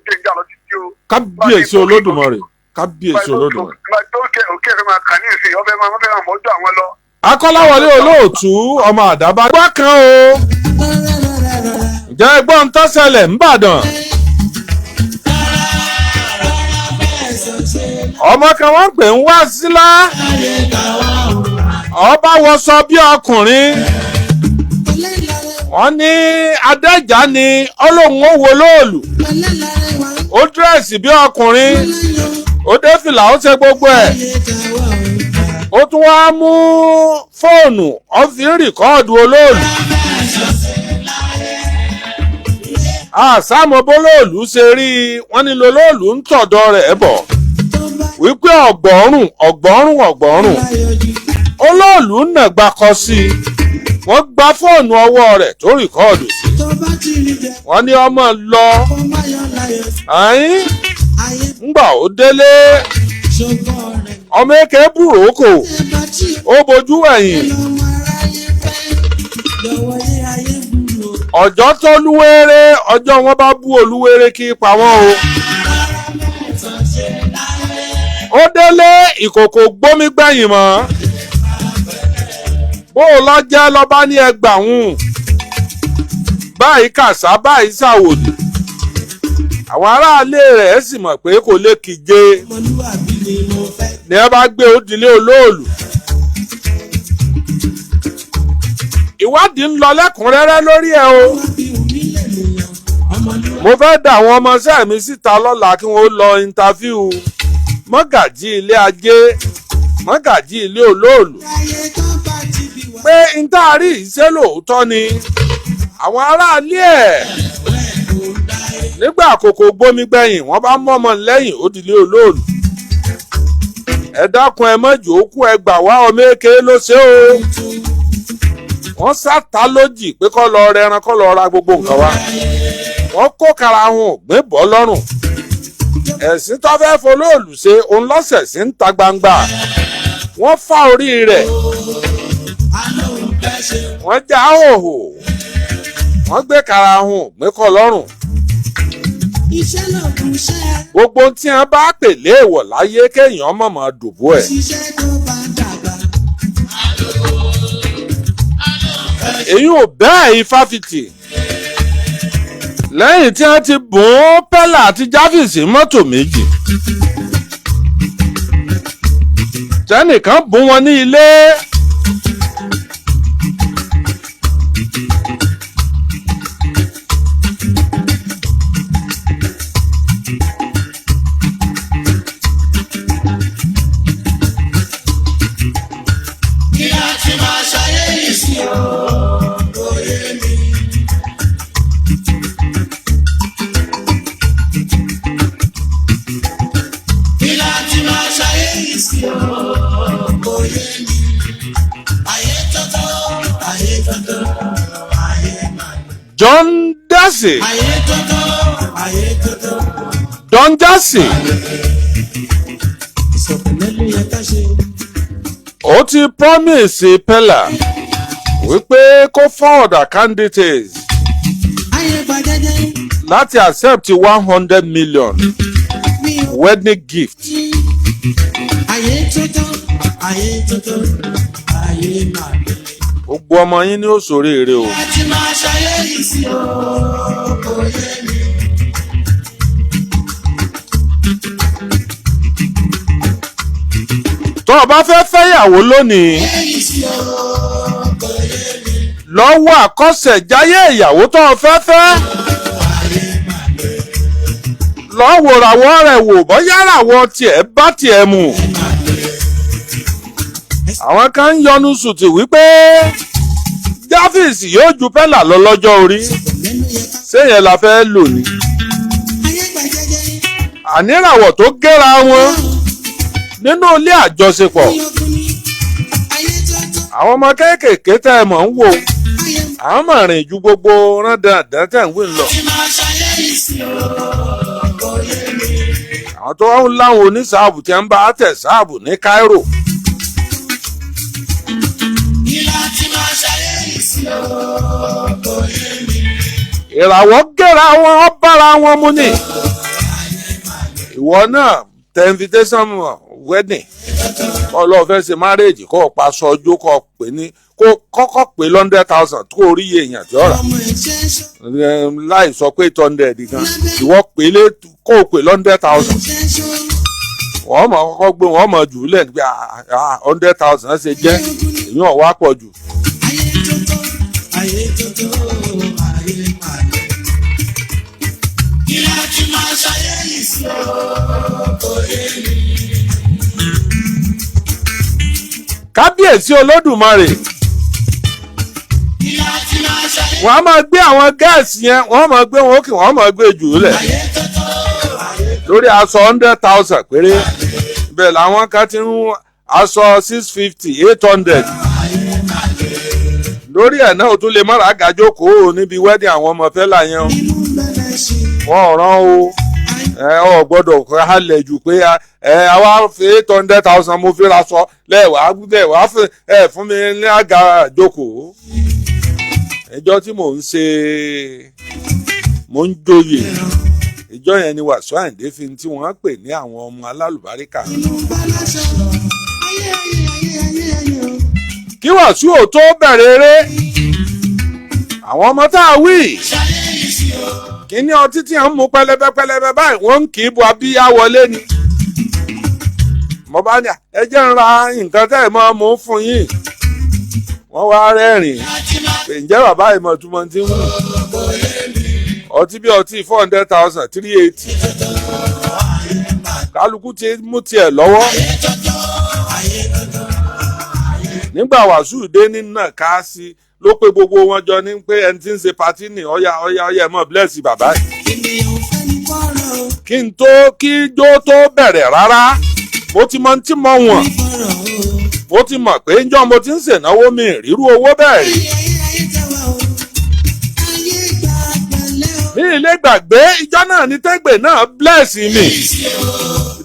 dé ìjà lọ títí o.
Kábíyèsí Olódùmarè, kábíyèsí Olódùmarè.
Òkè òkè fẹ́ máa kà ní ìsìn ọbẹ̀ máa fẹ́ máa mọ́jú àwọn lọ.
Akọ́láwọlé olóòtú ọmọ àdàbà gbọ́ kan o. Ǹjẹ́ ẹgbọ́n ń tọ́sẹ̀lẹ̀ ńbàdàn? Ọmọ kan wọ́n ń pè ń wá sílá, ọba wọṣọ bí ọkùnrin, wọ́n ní adẹ́jà ni ọlọ́run ó wo lóòlù, ó dírẹ́sì bí ọkùnrin, ó dé fìlà, ó ṣe gbogbo ẹ̀, ó tún wá mú fóònù, ó fi ń record olóòlù. Àsámọ́ bólóòlù ṣe rí i, wọ́n ní lolóòlù ń tọ̀dọ̀ rẹ̀ bọ̀. Wípé ọ̀gbọ́rùn ọ̀gbọ́rùn ọ̀gbọ́rùn olóòlù nàgbà kọ sí i. Wọ́n gba fóònù ọwọ́ rẹ̀ tó record sí. Wọ́n ní ọmọ lọ àyín ńgbà ó délé, ọmọ èké búròkò ó bojú ẹ̀yìn. Ọjọ́ tó lúwéré, ọjọ́ wọn bá bú olúwéré kí pa wọ́n o. Ó délé, ìkòkò gbómi gbẹ̀yìn mọ́. Bó o lọ jẹ́ lọ́ba ní ẹgbàún báyìí kàṣá báyìí ṣàwòdì. Àwọn aráalé rẹ̀ sì mọ̀ pé kò lè kíje ní ẹ bá gbé òdìlé olóòlù. Ìwádìí ń lọ lẹ́kùnrẹ́rẹ́ lórí ẹ̀ o. Mo fẹ́ dà àwọn ọmọọṣẹ́ mi síta lọ́la kí wọ́n lọ interview mọ́gàjí ilé ajé, mọ́gàjí ilé olóòlù, pé n tá a rí ìṣe lóòótọ́ ni. Àwọn aráalé ẹ̀ nígbà àkókò gbómi gbẹ̀yìn, wọ́n bá mọ́mọ́ lẹ́yìn òdìlé olóòlù. Ẹ dákun, ẹ mọ́jì ó kú, ẹ gbà wá, ọmọ èké ló ṣe o. Wọ́n sáta lójì pé kó lọ rẹran, kó lọ ra gbogbo nǹkan wá. Wọ́n kó karahun ògbé bọ́ lọ́rùn. Ẹ̀sìn tó fẹ́ folóòlù ṣe òun lọ́sẹ̀ sí ń ta gbangba. Wọ́n fá orí rẹ̀, wọ́n já hòhò, wọ́n gbé karahun ògbé kọ́ lọ́rùn. Gbogbo tí wọ́n bá pè léèwọ̀ láyé, kéèyàn mọ̀mọ́ dòbó ẹ̀. Èyí ò bẹ́ẹ̀ ifáfitì lẹ́yìn tí wọ́n ti bùn ún Pẹ́lá àti Jáfìsì mọ́tò méjì, tẹ́nìkan bùn wọn ní ilé.
Kí a ti máa ṣayé yìí sí o, kò yé mi. Kí la ti máa ṣayé yìí sí o, kò yé mi. Ayé tọ́tọ́, ayé tọ́tọ́, ayé máa.
John Jesse.
Ayé tọ́tọ́, ayé tọ́tọ́.
Don Jesse.
Ìsọ̀pẹ̀lẹ̀ ló yẹ ká ṣe.
Ó ti promise Pella wípé kó forward account details
Ayé gba jẹ́jẹ́.
láti accept 100 million
Mi ò
wedding gift.
jí. Ayé tọ́tọ́, ayé tọ́tọ́, ayé máa lè.
Gbogbo ọmọ yín ní òṣòrèèrè o.
A ti máa ṣayé yìí sí o, kò yé mi.
Tó o bá fẹ́ fẹ́yàwó lónìí,
Ṣayé yìí sí o, kò yé mi.
lọ́wọ́ àkọsẹ̀jáyé ìyàwó tó o fẹ́ fẹ́, lọ́wọ́ ràwọ̀ rẹ̀ wò bóyá ràwọ̀ tiẹ̀ bá tiẹ̀ mu. Àwọn kan ń yọnu sùtì wípé Jáfìsì yóò ju Pẹ́là lọ lọ́jọ́ orí. Séyẹn la fẹ́ lò ní.
Ayé gba jẹ́jẹ́.
Àníràwọ̀ tó gẹ́ra wọn nínú ilé àjọṣepọ̀.
Ayé tọ́tọ́,
Àwọn ọmọ kéékèèké tẹ́ ẹ mọ̀ ń wò,
ayé
àwọn mọ̀ rìn ju gbogbo rán dandan tẹ̀ ń wí lọ.
A ti máa ṣayé yìí sí o, kò yé mi.
Àwọn tó ń láwọn oníṣàbù tí ń bá tẹ̀ sáàbù ní Cairo.
Kí la ti máa ṣayé yìí sí o, kò yé mi.
Ìràwọ̀ gẹ́ra wọn, ó bára wọn mu ni. Ìwọ náà tẹ invitation wedding, kọ́ lọ́ọ́ fẹ́ ṣe marriage, kọ́ ọ pa sọjú, kọ́ ọ pè ní kó kọ́kọ́ pè 100,000 tó orí èèyàn tí ó rà.
Ọmọ ẹ̀ ṣe é sọ.
Láì sọ pé 800 gan, ìwọ pè lé kó o pè 100,000.
Ṣe é sọ.
Wọ́n mọ̀ kọ́kọ́ gbé, wọ́n mọ̀ jù ú lẹ̀ pé 100,000 ṣe jẹ́ èyí ò wá pọ̀ jù.
Ayé tọ́tọ́, ayé tọ́tọ́, ayé máa lè.
Kí la ti máa ṣayé yìí sí o, kò yé mi.
Kábíyèsí Olódùmarè.
Kí la ti máa ṣayé.
Wọ́n á máa gbé àwọn gáàsì yẹn, wọ́n máa gbé wọn ókè, wọ́n máa gbé jù ú lẹ̀.
Ayé tọ́tọ́, ayé
Lórí aṣọ 100,000 péré, bẹ́ẹ̀ làwọn kan ti ń aṣọ 650, 800. Lórí ẹ̀ náà, o tún lè mọ́ra àgàjókòó níbi wedding àwọn ọmọ fẹ́lá yẹn o. Wọ́n rán o, ẹ ọ gbọ́dọ̀ halẹ̀ jù pé ẹ àwa fi 800,000 mo fi ra sọ lẹ́wàá lẹ́wàá ẹ fún mi ní àga jókòó. Ẹjọ́ tí mò ń ṣe, mò ń joyè ìjọ yẹn ni Wàsíù Àyìndé fi tí wọ́n pè ní àwọn ọmọ alálùbáríkà. Kí Wàsíù ò tó bẹ̀rẹ̀ eré, àwọn ọmọ tá a wí kíní ọtí tí à ń mú pẹlẹbẹ pẹlẹbẹ báyìí, wọ́n ń kì í bu abíyá wọlé ni. Mo bá ní, ẹ jẹ́ ń ra nǹkan tẹ́ ẹ̀ máa mú fún yín. Wọ́n wá rẹ́rìn-ín pé ǹjẹ́ bàbá ìmọ̀ túmọ̀ ti ń wù ọtí bí ọtí 400,000, 380, kálukú ti mú tiẹ̀ lọ́wọ́. Nígbà Wàsíù dé ní náà ká sí ló pé gbogbo wọn jọ ní pé ẹni tí ń ṣe party ní, ọ̀yà ọ̀yà ọ̀yà, ẹ̀ mọ̀ bless bàbá yìí. Kí n tó kí jó tó bẹ̀rẹ̀ rárá, mo ti mọ tí mo wọ̀n, mo ti mọ̀ pé njọ́ mo ti ń ṣènáwó mi ìrírú owó bẹ́ẹ̀ rí. Mi ilé gbàgbé ìjọ náà ní Tẹ́gbẹ̀ náà bless mi,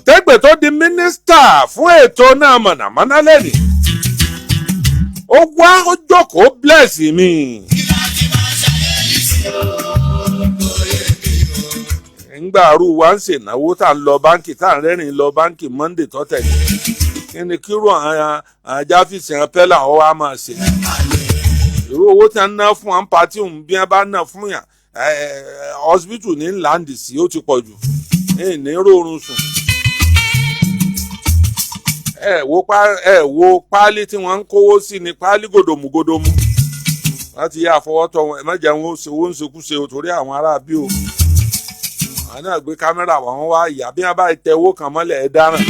Tẹ́gbẹ̀ tó di mínísítà fún ètò náà mọ̀nàmọ́ná lẹ́nìí, ó wá, ó jókòó, bless mi. Ńgbà àrú wa ń ṣènáwó, tá à ń lọ báńkì, tá à ń rẹ́rìn lọ báńkì Monday tó tẹ̀lé, kí ni kíró àwọn ajáfíìsì àwọn pẹ́lá ọ̀ wá máa ṣe irú owó tí a ń ná fún àwọn party òun? Bí wọ́n bá ná fún yàn, hospital ní láǹdì sí, ó ti pọ̀ jù ní rọrùn sùn. Ẹ wo páálí tí wọ́n ń kówó sí ni, páálí gòdòmù gòdòmù láti yá àfọwọ́tọ̀ wọn. Ẹ má jẹ́ wọn ó ṣe owó ń ṣekúṣe o, torí àwọn ará bí o, àwọn náà gbé kámẹ́rà wọn wá ìyá bí wọ́n bá tẹ owó kan mọ́lẹ̀, ẹ dáràn.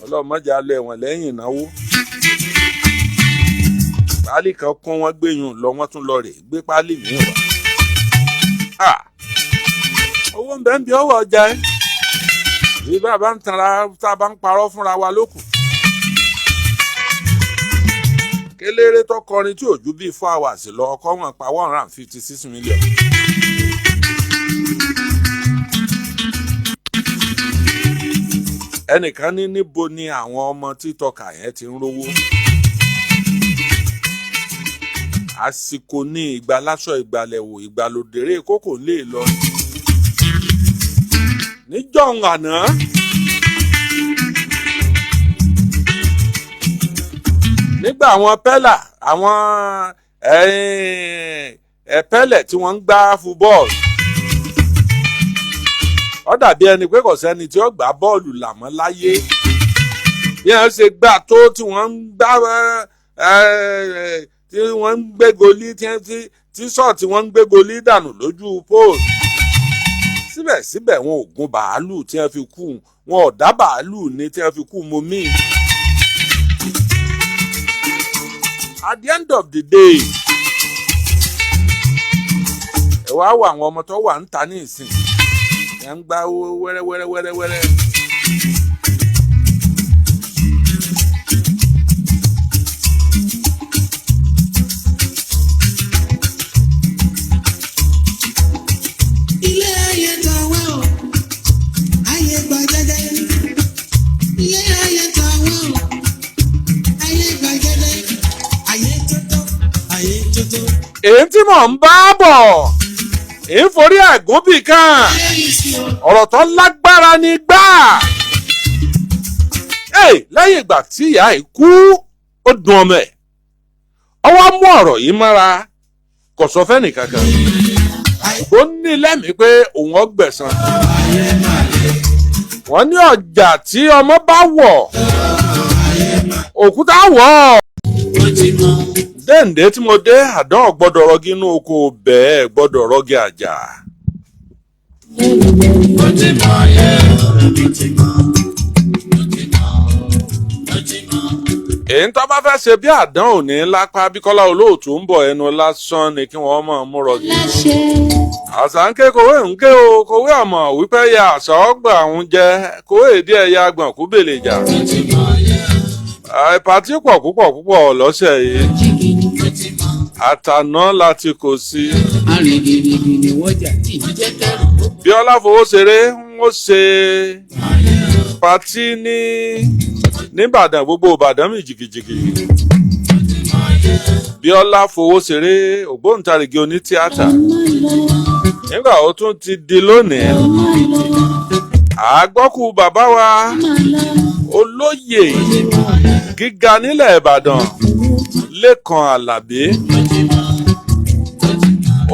Ọlọ́run má jẹ́ á lọ ẹ̀wọ̀n lẹ́yìn ìnáwó. Páálí kan kún, wọ́n gbẹ̀yìn lọ, wọ́n tún lọ rè gbé páálí míì wá. Owó ń bẹ ń bí ọwọ́ ọjà ẹ bí bàbá ń tanra, tá a bá ń parọ́ fúnra wa lókù. Kéléré tó kọrin tí ò ju bíi 4 hours lọ, ọkọ wọn pa 156 million. Ẹnìkan ní, níbo ni àwọn ọmọ títọ́ka yẹn ti ń rówó? Àsìkò ní ìgbà láṣọ ìgbàlẹ̀wò ìgbàlódéré kókò lè lọ níjọ́ àná. Nígbà àwọn pẹ́là, àwọn ẹ̀pẹ́lẹ̀ tí wọ́n ń gbá football, ó dàbí ẹni pé kò sẹ́ni tí ó gbá bọ́ọ̀lù làmọ́ láyé. Bí wọ́n ṣe gbà tó, tí wọ́n ń gbá, tí wọ́n ń gbé goli, tí sọ́ọ̀ tí wọ́n ń gbé goli dànù lójú póòlù, síbẹ̀síbẹ̀ wọn ò gun bàálù tí wọ́n fi kú, wọn ò dá bàálù ní tí wọ́n fi kú mo mí. At the end of the day, ẹ wá wo àwọn ọmọ tó wà ń ta ní ìsìn ẹ ń gbá wẹ́rẹ́ wẹ́rẹ́ wẹ́rẹ́ wẹ́rẹ́.
Ilé ayé ta wá o, ayé gba jẹ́jẹ́. Ilé ayé ta wá o, ayé gba jẹ́jẹ́. Ayé tótó, ayé tótó.
Èyí tí mò ń bá bọ̀, èyí ń forí ẹ̀gún bì kan, ọ̀rọ̀ tó lágbára ni gbà. Lẹ́yìn ìgbà tí ìyá yìí kú, ó dùn ọmọ ẹ̀, ó wá mú ọ̀rọ̀ yìí mọ́ra, kò sọ fẹ́nì kankan. Ó ní lẹ́mìí pé òun ó gbẹ̀san. Wọ́n ní ọjà tí ọmọ bá wọ̀, òkúta wọ̀ ọ́. Dẹ́ǹdé tí mo dé, àdán gbọ́dọ̀ rọgí inú oko, bẹ́ẹ̀ gbọ́dọ̀ rọgí àjà.
Ó ti mọ̀ yẹ́, ó ti mọ̀, ó ti mọ̀, ó ti mọ̀.
Èyí tó bá fẹ́ ṣe bí àdán òní lápá Bíkọ́lá Olóòtú ń bọ̀, ẹnu lásán ni kí wọ́n mọ̀ mú rọ̀gì. Àṣà ń ké kowé ń ké o, kowé ọmọ wípé ya àṣà ọgbà òun jẹ kowé díẹ̀ ya gbọ̀n kú bèlè jà. Pàtí pọ̀ púpọ̀ púpọ̀ lọ́sẹ̀ yìí, àtàná láti kò sí. Bíọ́lá fowó ṣeré ń ó ṣe pàtí ní nìbàdàn, gbogbo Ìbàdàn mi jìgìjìgì. Bíọ́lá fowó ṣeré, ògbóǹtarìgì onítíátà. Nígbà ó tún ti di lónìí, àgbọ́kù bàbá wa olóyè gíga nílẹ̀ Ìbàdàn, Lékan Àlàbí.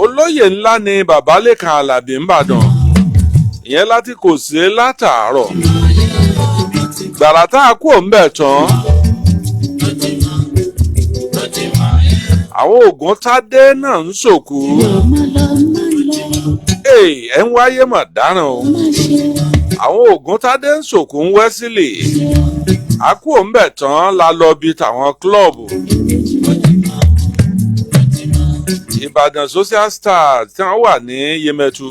Olóyè ńlá ni bàbá Lékan Àlàbí ńbàdàn, ìyẹn láti kò sí látàárọ̀ gbàrà tá a kú òun bẹ̀ tán. Àwọn Ògúntádé náà ń sòkú. Ẹ ń wáyé mọ̀ dáràn o. Àwọn Ògúntádé ń sòkú ń wẹ́sílì. A kú òun bẹ̀ tán la lọ bí tàwọn klọ́ọ̀bù. Ìbàdàn Social Stars tí wọ́n wà ní Yemẹtu.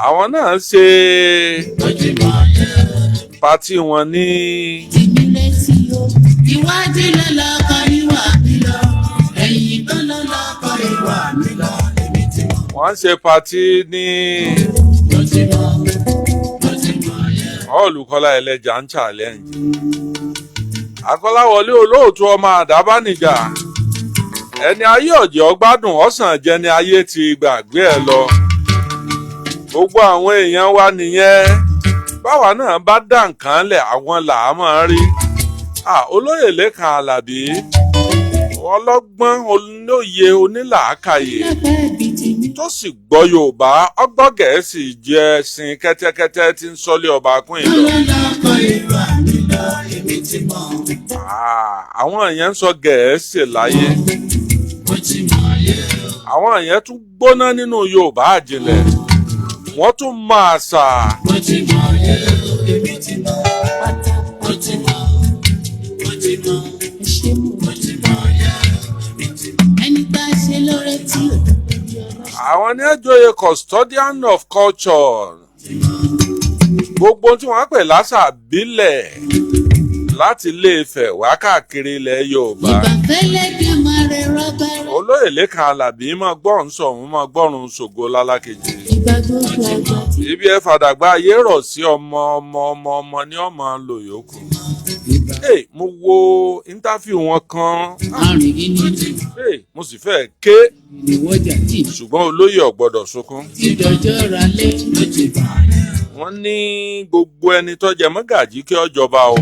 Àwọn náà ṣe pati wọn ní.
Iwájú lọ́lọ́kọ̀ ìwà mi lọ, ẹ̀yìn tó lọ́lọ́kọ̀ ìwà mi lọ, èmi ti mọ̀.
Wọ́n ṣe pati ní họ́ọ̀lù Kọ́lá Ẹlẹ́jà ń challenge. Akọ́láwọlé Olóòtú ọmọ àdábánijà, ẹni ayé ọ̀jẹ̀ ọgbádùn ọ̀sán jẹni ayé ti gbàgbé ẹ lọ. Gbogbo àwọn èèyàn wa nìyẹn, báwa náà bá dá nǹkan lẹ̀, àwọn là á máa rí. Olóyè Lékan Àlàbí, ọlọ́gbọ́n, olóye, onílàákàyè tó sì gbọ́ Yorùbá, ọgbọ́n Gẹ̀ẹ́sì jẹ́ sin kẹ́tẹ́kẹ́tẹ́ tí ń sọ́lé ọba kún ìlọ. Àwọn èèyàn ń sọ Gẹ̀ẹ́sì láyé, àwọn èèyàn tún gbóná nínú Yorùbá àjìnlẹ̀, wọ́n tún máa ṣà. Àwọn ní ẹjọ́yè custodian of culture, gbogbo tí wọ́n pè lásà bílẹ̀ láti Ilé-Ifẹ̀ wá káàkiri ilẹ̀ Yorùbá. Olóyè Lékan Àlàbí máa gbọ́rùn sọ̀hún, máa gbọ́rùn ṣògo lálákejì. Ibi ẹ fàdàgbà ayé rọ̀ sí, ọmọ ọmọ ọmọ ọmọ ní ọmọ lò yòókù. Mo wo íńtáfíù wọn kan, mo sì fẹ́ ké, ṣùgbọ́n olóyè ò gbọ́dọ̀ sunkún. Wọ́n ní gbogbo ẹni tó jẹ mọ́gàjí kí ó jọba o,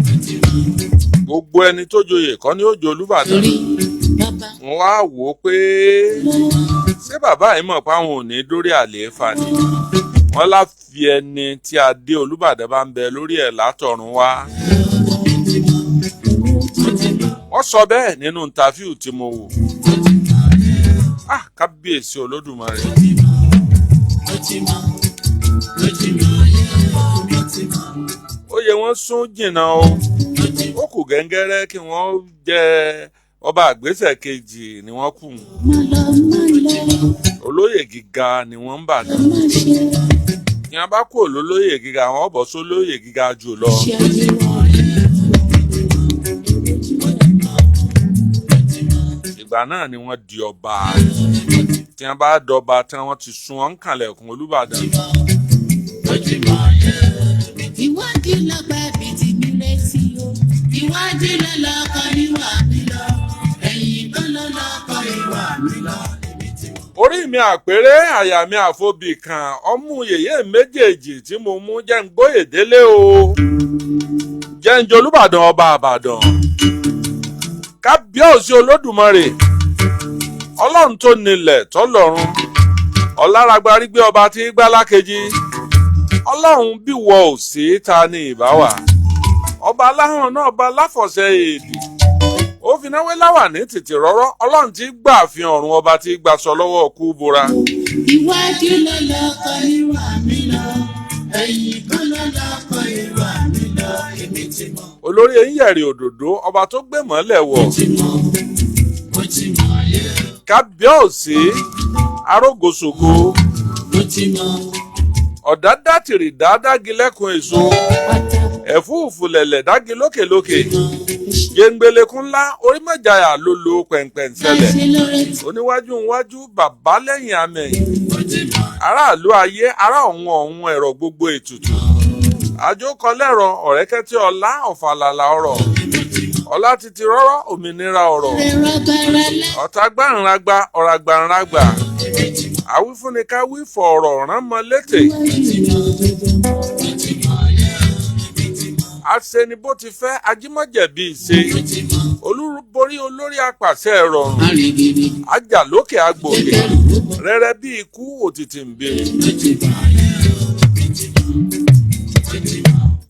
gbogbo ẹni tó joyè kọ́ ni ó jẹ Olúbàdàn. Wọ́n wá wò ó pé ṣé bàbá yìí mọ̀ pé àwọn ò ní dórí àlééfà ni. Wọ́n láfi ẹni tí adé Olúbàdàn bá ń bẹ lórí ẹ̀ látọ̀run wá. Wọ́n sọ bẹ́ẹ̀ nínú ntàfíù tí mo wò. Kábíyèsí Olódùmarè. Ó yẹ wọ́n sún jìnnà o, ó kù gẹ́ngẹ́rẹ́ kí wọ́n jẹ ọba àgbésẹ̀ kejì ni wọ́n kù. Olóyè gíga ni wọ́n ń bàdàn. Ní a bá kú olóyè gíga, àwọn ọ̀bọ̀ sólóyè gíga jù lọ. Ìgbà náà ni wọ́n di ọba. Tí wọ́n bá dọba tí wọ́n ti sun ọ́n kànlẹ̀kùn Olúbàdàn.
Ìwádìí lọ́gbà bíi ti mi létí o, ìwádìí lọ́lọ́kọ̀ ìwà mi lọ, ẹ̀yìn kan lọ́lọ́kọ̀ ìwà mi lọ.
Orí mi àpérè, àyà mi àfobì kan, ọmú yèyé méjèèjì tí mo mú jẹ́ ń gbóyè délé o, jẹ́ ń jolúbàdàn ọba Àbàdàn. Kábíyèsí Olódùmarè, Ọlọ́run tó nílẹ̀ tọ́lọ́run, ọ̀làràgbárí gbé ọba tí gbálákejì, Ọlọ́run bí wọ ò sí ta ni ìbá wà. Ọba aláhùn náà ọba aláfọ̀ṣẹ èdè, ó fi náwó láwà ní tètè rọ́rọ́, Ọlọ́run tí gbà fi ọ̀run ọba tí gbàsọ lọ́wọ́ kú bora.
Iwájú lọ́lọ́kọ̀ ìwà mi lọ, ẹ̀yìn kan lọ́lọ́kọ̀ ìwà mi lọ, èmi
Olórí eyín yẹ̀rì òdòdó, ọba tó gbé mọ́lẹ̀ wọ̀. Kábíọ́ọ̀sì arógosògo. Ọ̀dádá tìrì dáadági lẹ́kùn èso. Ẹ̀fúùfù lẹ̀lẹ̀ dági lókèlókè. Jẹ́ngbẹ̀lẹ̀kùn ńlá orí mẹ́jàyà ló lo pẹ̀ǹpẹ̀ǹsẹ̀lẹ̀. Oníwájú ńwájú, bàbá lẹ́yìn amẹ̀yìn. Aráàlú ayé, ará ọ̀hún ọ̀hún, ẹ̀rọ gbogbo ètùtù. Àjókọlẹ́rọ ọ̀rẹ́kẹ́tẹ́ ọlá ọ̀fàlàlà ọ̀rọ̀. Ọlá titi rọ́rọ́ òmìnira ọ̀rọ̀. Ọ̀tá gbàǹràgbà ọ̀ràgbàǹràgbà. Àwífúnni ká wí fọ̀rọ̀ ránmọ létè. Aṣeni bó ti fẹ́ ajímọ̀jẹ̀bi ìṣe. Olúborí olórí apàṣẹ ìrọ̀rùn. Ajá lókè agbòkè. Rẹ́rẹ́ bí ikú òtìtì ń bèrè.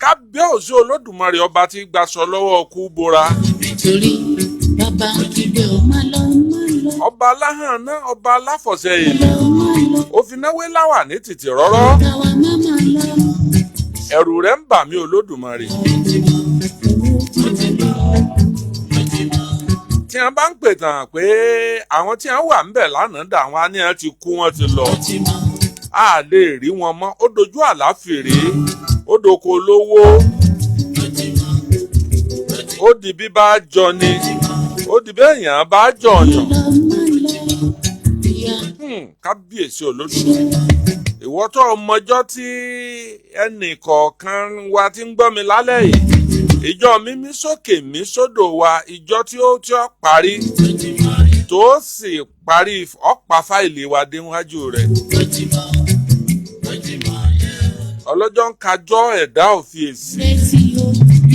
Kábíyèsí Olódùmarè, ọba tí gbaṣọ lọ́wọ́ kú bora.
Torí bàbá kígbe ó má lọ má lọ.
Ọba aláhàn náà, ọba aláfọ̀ṣẹ èlò. Òfin náwó láwà ní tìtì rọ́rọ́.
Káwa má má lọ.
Ẹ̀rù rẹ̀ ń bà mí, Olódùmarè. Tí wọ́n bá ń pè tàn pé àwọn tí wọ́n wà ń bẹ̀ lánàá dà, wọ́n á ní wọ́n ti kú, wọ́n ti lọ. A lè rí wọn mọ́, ó dojú àláfèrè, ó doko olówó, ó di bí bá jọ ni, ó di bẹ́ẹ̀ yàn bá jọ̀yàn.
Lọ má lọ. Ìyá
Kábíyèsí Olódùmarè, ìwọ tó ọmọjọ́ tí ẹnì kọ̀ọ̀kan wa ti ń gbọ́ mi lálẹ́ yìí, ìjọ mímí sókè mí sódò wa, ìjọ tí ó parí tó sì parí ọ̀pá fáìlì wa déwájú rẹ̀. Ọlọ́jọ́ ń kájọ́ ẹ̀dá òfin èsì.
Retí o.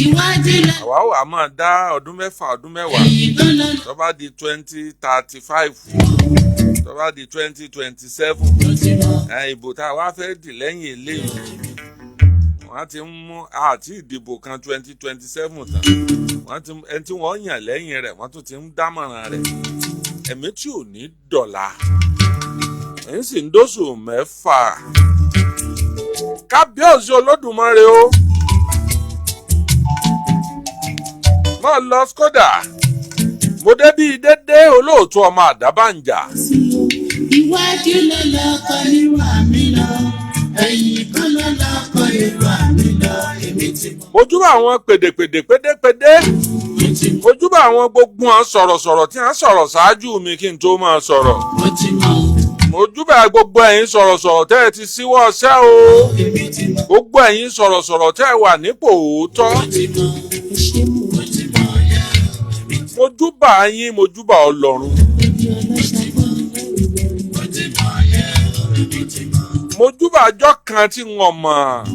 Iwájú lọ.
Àwa ò wá máa dá ọdún 6, ọdún 10.
Ẹ̀yìn tó lọ.
Tó bá di 2035, tó bá di 2027, ìbò tá a wá fẹ́ dì lẹ́yìn eléyìí, wọ́n ti ń mú àti ìdìbò kan 2027 tán, wọ́n ti ẹni tí wọ́n yàn lẹ́yìn rẹ̀, wọ́n tún ti ń dámọ̀ràn rẹ̀. Ẹ̀mí tí ò ní dọ̀la ń sì ń dóṣù 6. Kábíyèsí Olódùmarè o, máa lọ Skoda. Mo débí dédé olóòtú ọmọ àdábànjà.
Sí o. Iwájú ló lọkọ níwà mí lọ. Ẹ̀yìn kan ló lọkọ ìwà mi lọ. Èmi ti mọ̀.
Mojúbà àwọn pèdèpèdè pédépédé, mojúbà àwọn gbogbo wọn sọ̀rọ̀sọ̀rọ̀ tí wọ́n sọ̀rọ̀ ṣáájú mi kí n tó máa sọ̀rọ̀.
Mo ti mọ̀.
Mojúbà gbogbo ẹ̀yin sọ̀rọ̀sọ̀rọ̀ tẹ́ ẹ ti síwọ́ ọṣẹ́ o.
Èmi ti mọ̀.
Gbogbo ẹ̀yin sọ̀rọ̀sọ̀rọ̀ tẹ́ ẹ wà nípò òótọ́.
Mo ti mọ̀. Ẹ ṣé mo ti mọ̀.
Mojúbà yín, mojúbà Ọlọ́run.
Ojú ọlọ́ṣà gbọ́n lẹ́rù lẹ́rù.
Mojúbà ọjọ́ kan tí n ò mọ̀.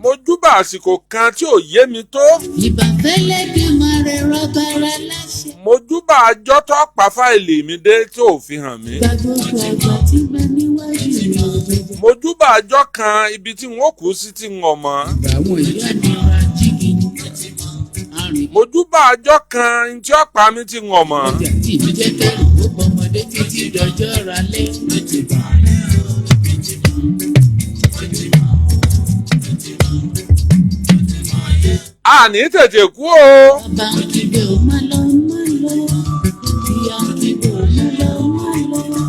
Mojúbà àsìkò kan tí ò yé mi tó.
Ìbàfẹ́lẹ́ bí máa rẹ̀ rọ́bàrà láṣẹ.
Mojúbà ọjọ́ tó pa fáìlì mi dé tí ò fi hàn mí.
Gba gbogbo àgbà tí ń bẹ níwájú mi òdodo.
Mojúbà ọjọ́ kan ibi tí n ó kú sí tí n ò mọ̀.
Àwọn ìyá mi ra jígi. Arìn
Mojúbà ọjọ́ kan tí ó pa mí tí n ò mọ̀.
ọjà tí ìbí jẹ́ kẹ́rù ó bọmọdé títí dọjọ́ ralẹ́.
A ní tètè kú o.
Bàbá ń kígbe ó má lọ má lọ. Ìyá ń kígbe ó má lọ má lọ.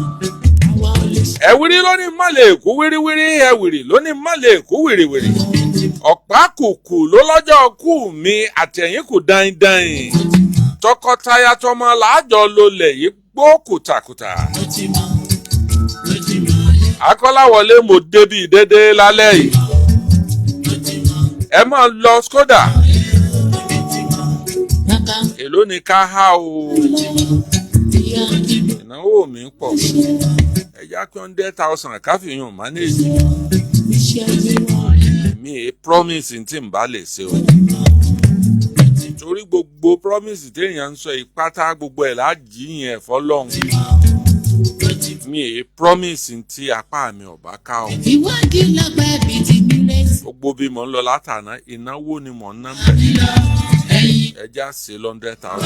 Àwa ò lè ṣe.
Ẹ̀wìrì ló ní má lè kú wíríwírí, ẹ̀wìrì ló ní má lè kú wìrìwìrì. Ọ̀pá kùkù ló lọ́jọ́ kú mi àtẹ̀yìn kù dáindáin. Tọkọtaya tọmọ làájọ lolẹ̀ yìí gbó kùtàkùtà. Akọ́láwọlé, mo débi dédé lálẹ́ yìí. Ẹ máa lọ Skoda.
Bàbá ń
Èló ni ká há o?
lọ. Ìyá ń kígbe
Ìnáwó mi pọ̀.
ṣe.
Ẹ̀yà pé 100,000 káfíyàn manage.
Iṣẹ́ mi wọ̀n.
Mi è promise tí n bá lè ṣe o. Torí gbogbo promise téèyàn ń sọ ìpátá gbogbo ẹ̀ láàjì yẹn fọlọ́run. Mi è promise tí apá mi ò bá ká o.
Ìwádìí lọ́gbà ibi tí mi rẹ̀ sí.
Gbogbo bí mò ń lọ látàná, ìnáwó ni mò ń ná bẹ̀. Ẹja ṣe 100,000.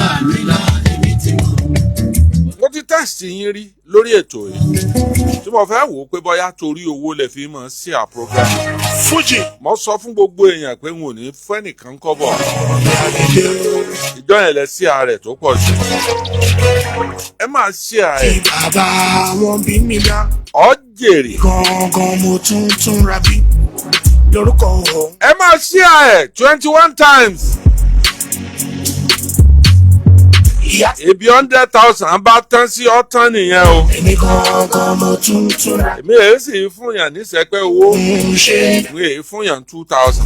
Mo ti test yín rí lórí ètò yìí tí mo fẹ́ wò ó pé bóyá torí owó lè fi mọ̀ sí à program.
Fuji.
Mo sọ fún gbogbo èèyàn pé n ò ní fẹ́nìkan kọ́bọ̀. Ìjọ yẹn lẹ sí ààrẹ tó pọ̀ jù. Ẹ máa ṣe ààrẹ.
Tí bàbá wọn bí mi dá.
Ọ jèrè.
Gangan mo tún tún ra bí. Lórúkọ òun.
Ẹ máa ṣe ààrẹ 21 times.
Ìyá
Ibi 100,000 bá tán sí ọ̀tán nìyẹn o.
èmi gangan mo tún tún ra.
Èmi èyí sì fún yàn níṣẹ́pẹ́ owó.
Ń ṣe
Èmi èyí fún yàn 2,000.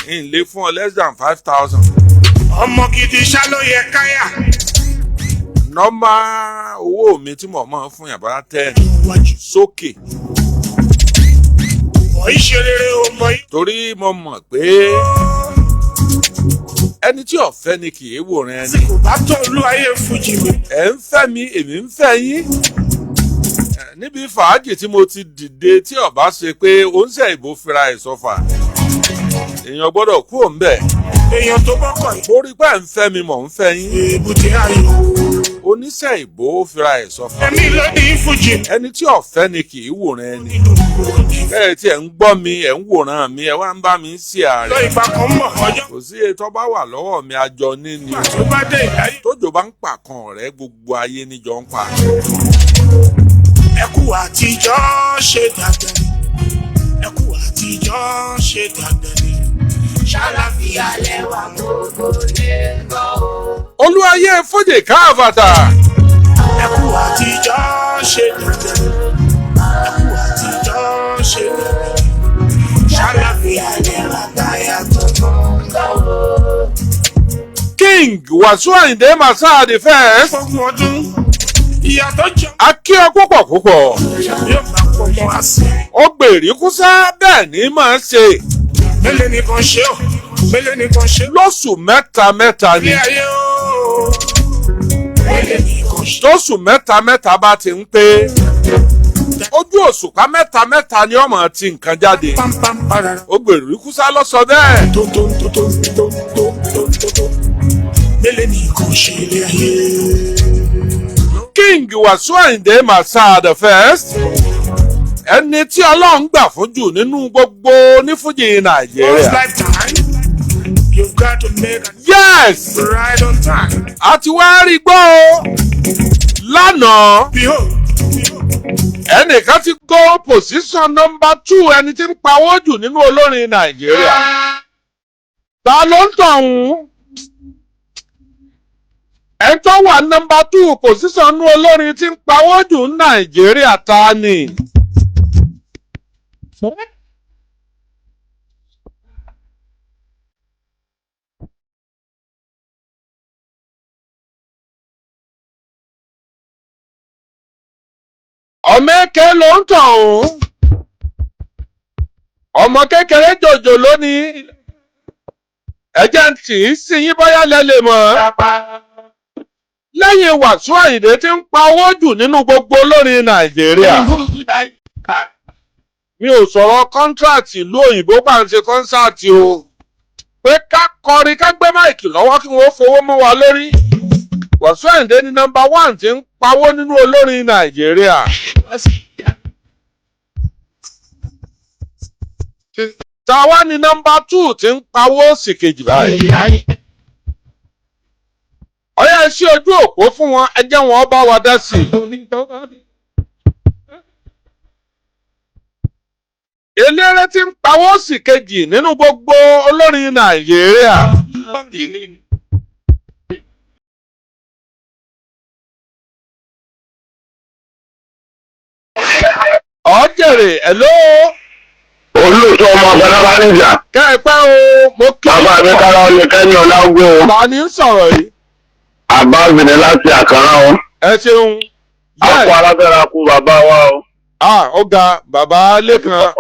N lè fún ọ less than 5,000.
ọmọ gidi ṣá ló yẹ káyà.
Nọ́mbà owó mi tí mo máa ń fún yàn bá 10 sókè.
Mọ̀ í ṣe rere o mọ̀ í.
Torí mo mọ̀ pé ẹni tí ọ̀fẹ́ ni kì í wòran ẹni.
Kò bá tó olú ayé Fuji mi.
Ẹ̀ ń fẹ́ mi, èmi ń fẹ́ yín. Níbi fàájì tí mo ti dìde tí ọba ṣe pé oúnjẹ ìbò fira ẹ̀ sọ́fà. Èèyàn gbọ́dọ̀ kú òun bẹ̀.
Èèyàn tó bọ́kọ̀ yìí.
Mo rí pé ẹ̀ ń fẹ́ mi, mò ń fẹ́ yín.
Èbúté ayò.
Oníṣẹ́ ìbò fira ẹ̀ sọ́fà.
Èmi ló ní Fuji.
Ẹni tí ọ̀fẹ́ ni kì í wòran ẹni. Bẹ́ẹ̀ tí ẹ̀ ń gbọ́ mi, ẹ̀ ń wòran mi, ẹ̀ wá ń bá mi ṣe ààrẹ.
Lọ ìgbà kan mọ̀ ọjọ́.
Kò sí ètò bá wà lọ́wọ́ mi àjọ níní.
Tó bá dé ìdáyé.
Tójò bá ń pa kan ọ̀rẹ́ gbogbo ayé níjọ ń pa.
Ẹkú àtijọ́ ṣe dàgbẹ́ ni. Ẹkú àtijọ́ ṣe dàgbẹ́ ni.
Ṣàlàfíà lẹ́wà gbogbo lè gbọ́ o.
Olúwayé Fújì káàfàtà.
Ẹkú àtijọ́ ṣe dàgbẹ́ ni. Ẹkú àtijọ́ ṣe dàgbẹ́ ni. Ṣàlàfíà lẹ́wà táyà tuntun
Gbọ́ o.
King Wasiu Ayinde Marshal the first.
Fọ́gbọ̀n ọdún ìyá tó jẹun
A kí ọ púpọ̀ púpọ̀.
yóò máa pọ̀ mọ́ àṣẹ.
Ó gbèrè kúsá bẹ́ẹ̀ ni máa ṣe.
Mélòó nìkan ṣe ọ́? Mélòó nìkan ṣe ọ́?
Lóṣù mẹ́ta mẹ́ta ni.
Ilé ayé o. Mélòó nìkan ṣe
Tóṣù mẹ́ta mẹ́ta bá ti ń pé. Ojú òṣùpá mẹ́ta mẹ́ta ni ọmọ ti nǹkan jáde.
Pam parara.
Ó gbèrè kúsá ló sọ bẹ́ẹ̀.
Tó tó tó tó tó tó tó tó tó. Mélòó nìkan ṣe ilé ayé?
King Wasiu Ayinde Marshal the first. Ẹni tí Ọlọ́run gbà fún jù nínú gbogbo onífújì
Once
Nàìjíríà.
lifetime, you've got to make a
Yes!
right on time.
A ti wá rí gbọ́ o. Lánàá,
Behold,
ẹnìkan ti go position number 2 ẹni tí ń pawó jù nínú olórin Nàìjíríà. Ta ló ń tọ̀hún? Ẹ tó wà number 2 position nínú olórin tí ń pawó jù ní Nàìjíríà ta ni? Ọmọ èké ló ń tọ̀hún. Ọmọ kékeré jòjò lónìí. Ẹ̀jẹ̀ ń tì í sí yín bóyá lẹ lè mọ̀. Lẹ́yìn Wasiu Ayinde tí ń pa owó jù nínú gbogbo olórin Nàìjíríà. Mi ò sọ̀rọ̀ kọ́ńtíráàtì ìlú òyìnbó bá ń ṣe kọ́ńsáàtì o. Pé ká kọrin ká gbé máìkì lọ́wọ́ kí wọ́n fowó mọ́ wa lórí. Wasiu Ayinde ní nọ́mbà 1 tí ń pawó nínú olórin Nàìjíríà. Tàwa ní nọ́mbà 2 tí ń pawó sì kejì báyìí. Ọ̀yá ẹ ṣí ojú òpó fún wọn, ẹ jẹ́ wọn bá wa dá sí i. Eléré tí ń pawó sì kejì nínú gbogbo olórin Nàìjíríà. Ọ̀jẹ̀rẹ̀ hello.
Olóòtú ọmọ àgbàlagbà níjà.
Kẹ́ ẹ pẹ́ o, mo kí
Bàbá mi kára ọ ní kẹ́ni ọ̀làgbé o.
Ta ni ń sọ̀rọ̀ yìí?
Àbá mi ní láti àkàrà o.
Ẹ ṣeun.
Àpò alágbára kú bàbá wa o.
Ó ga bàbá Lékan.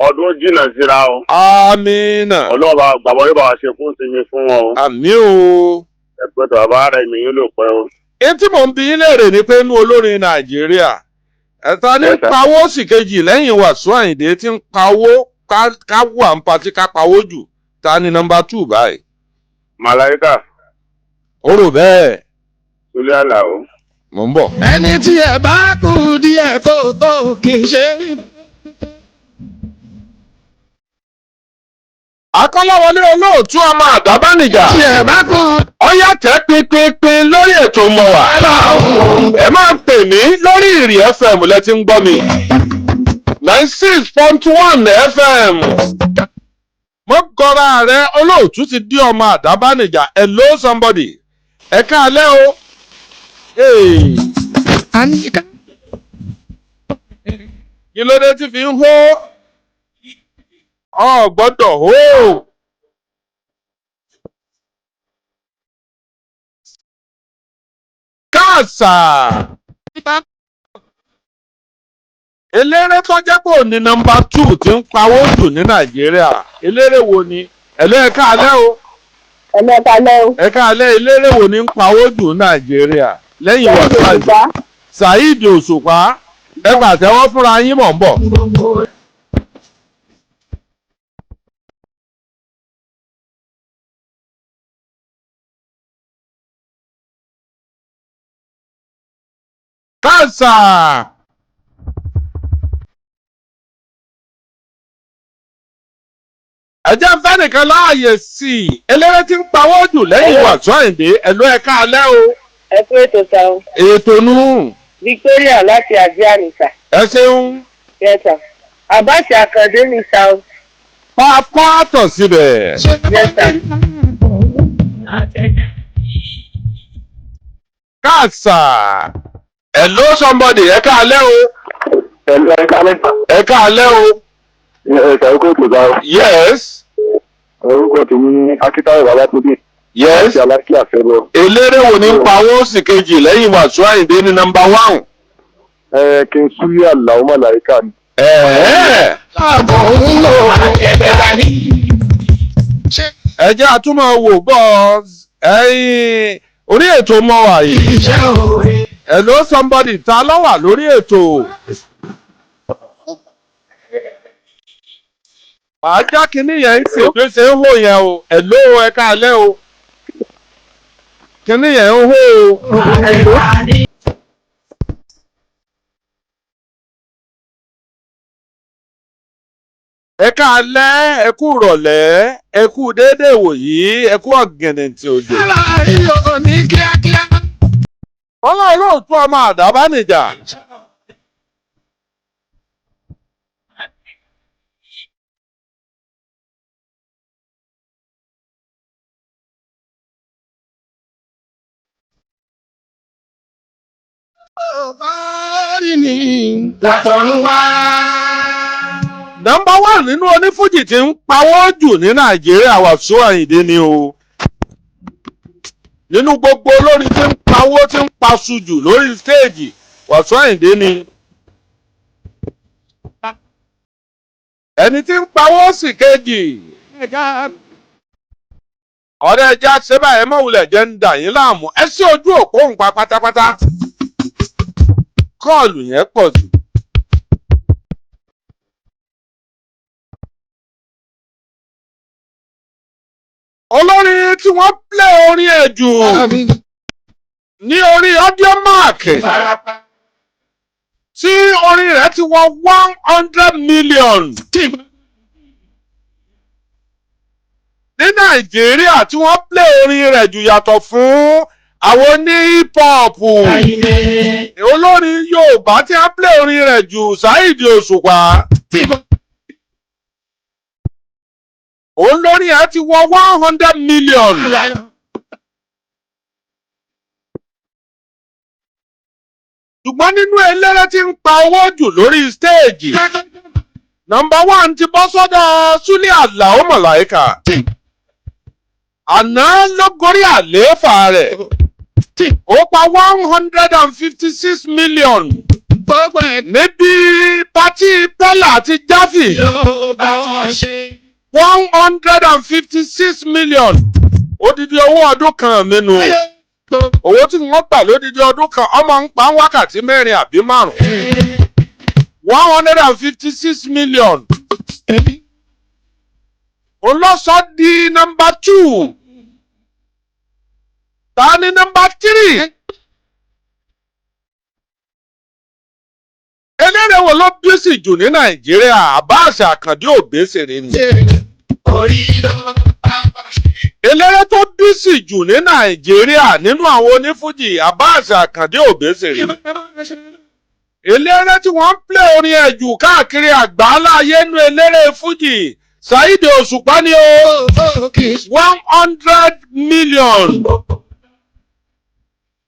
Ọdún jìnnà síra o.
Amínà.
Ọlọ́ọ̀bà gbàgbọ́ yóò bá wa ṣe fún sinmi fún wọn o.
Àmín o.
Ẹ̀pẹ́ tó bàbá rẹ̀ mi yóò lò pẹ́ o.
Èyí tí mò ń bi yín léèrè ni pé inú olórin Nàìjíríà ẹ̀ta ní pawó sì kejì lẹ́yìn Wasiu Ayinde tí ń pawó ká wà ń patí ká pawó jù ta ni nọ́mbà 2 báyìí.
Màláíkà.
Ó rò bẹ́ẹ̀.
Súlé Àlàó.
Mò ń bọ̀.
Ẹni tí ẹ bá kú díẹ̀ kó tó kì í ṣe.
Akọ́láwọlé olóòtú ọmọ àdábánijà. Ọyá tẹ́ pinpinpin lórí ètò mọ̀wà. Ẹ máa pè mí lórí Ìrì FM lẹ ti ń gbọ́ mi. 96.1 FM. Mo gọra rẹ, olóòtú ti dí ọmọ àdábánijà. Hello somebody. Ẹ káalẹ́ o. Hey. Kí ló dé tí fi ń hó? Ọ gbọ́dọ̀ hó. Káàsà. Eléré tó jẹ́ pé òní nọ́mbà 2 tí ń pawó jù ní Nàìjíríà. Eléré wo ni? Ẹ̀lọ́, ẹ káalẹ́ o.
Ẹ̀lọ́, káalẹ́ o.
Ẹ káalẹ́, eléré wo ni ń pawó jù ní Nàìjíríà? Lẹ́yìn Wàsíù Saheed Òṣùpá. Ẹ pàtẹ́wọ́ fúnra yín, mọ̀ ń bọ̀. Káàsà. Ẹ jẹ́ fẹ́nìkan láàyè sí i. Eléré tí ń pawó jù lẹ́yìn Wàsíù Àyìndé. Ẹ̀lọ́, ẹ káalẹ́ o.
Ẹ kú ètò sá o.
Ètò nù.
Victoria láti Àjíà ní sà.
Ẹ ṣeun.
Yes sir. Àbáṣe Àkàndé ní sà o.
Pápá tọ̀ síbẹ̀.
Yes sir.
Káàsà. Hello somebody, ẹ káalẹ́ o.
Ẹ̀lú, ẹ káalẹ́.
Ẹ káalẹ́ o.
Ẹ kò tó dá o.
Yes.
Orúkọ tèmi ní Akíntayọ̀ Babátúndé.
Yes.
Láti Alákíá fẹ́ lọ.
Eléré wo ní pawó sì kejì lẹ́yìn Wàsíù Àyìndé ní nọ́mbà 1?
Ẹ kí n Súlí Àlàó Màláíkà ni.
Ẹ̀ẹ́. Ẹ jẹ́ àtúmọ̀ wò bọ́ ẹ̀yin orí ètò mọ́ wà yìí. Hello somebody, ta ló wà lórí ètò? Màá já kinní yẹn ń sè tó ṣe ń hó yẹn o. Hello, ẹ káalẹ́ o. Kinní yẹn ń hó o. Ẹ káalẹ́, ẹ kú rọ̀lẹ́, ẹ kú déédéé wòyí, ẹ kú ọ̀gẹ̀nẹ̀tì òjò. Ọlọ́run lóòótọ́ ọmọ àdábánijà. Nọ́mbà 1 nínú onífújì tí ń pawó jù ní Nàìjíríà, Wàsíù Àyìndé ni o. Nínú gbogbo olórin tí ń pawó, tí ń paṣu jù lórí stéèjì, Wàsíù Àyìndé ni. Ẹni tí ń pawó sì kejì. Ọ̀rẹ́ ẹja ṣe báyìí, mọ̀ wulẹ̀ jẹ́ ń dà yín láàmú. Ẹ sí ojú òpó ń pa pátápátá. Call yẹn pọ̀ jù. Olórin tí wọ́n play orin ẹ̀ jù ní orí Audiomack, tí orin rẹ̀ ti wọ 100 million ní Nàìjíríà, tí wọ́n play orin rẹ̀ jù yàtọ̀ fún àwọn ní hip hop, olórin Yorùbá tí wọ́n play orin rẹ̀ jù, Saheed Òṣùpá, òun lórí ẹ̀ ti wọ 100 million. Ṣùgbọ́n nínú eléré tí ń pa owó jù lórí stéèjì, nọ́mbà 1 ti bọ́ sọ́dọ̀ Súlẹ̀ Àlàó Mọ̀láìkà. Àná ló gorí àlééfà rẹ̀. Ó pa 156 million níbi party Pẹ́lá àti Jáfì. 156 million, odidi owó ọdún kan nínú owó tí wọ́n gbà lódidi ọdún kan, ọmọ ń pa wákàtí 4 àbí 5. 156 million olóṣọ di nọ́mbà 2. Ta ni nọ́mbà 3? Eléré wo ló busy jù ní Nàìjíríà? Abbas Àkàndé Òbésèré ni. Eléré tó bísì jù ní Nàìjíríà nínú àwọn onífújì, Abbas Àkàndé Òbésèré. Eléré tí wọ́n ń plé orin ẹ̀ jù káàkiri àgbáńlá ayé nínú eléré fújì, Saheed Òṣùpá ni o, 100 million.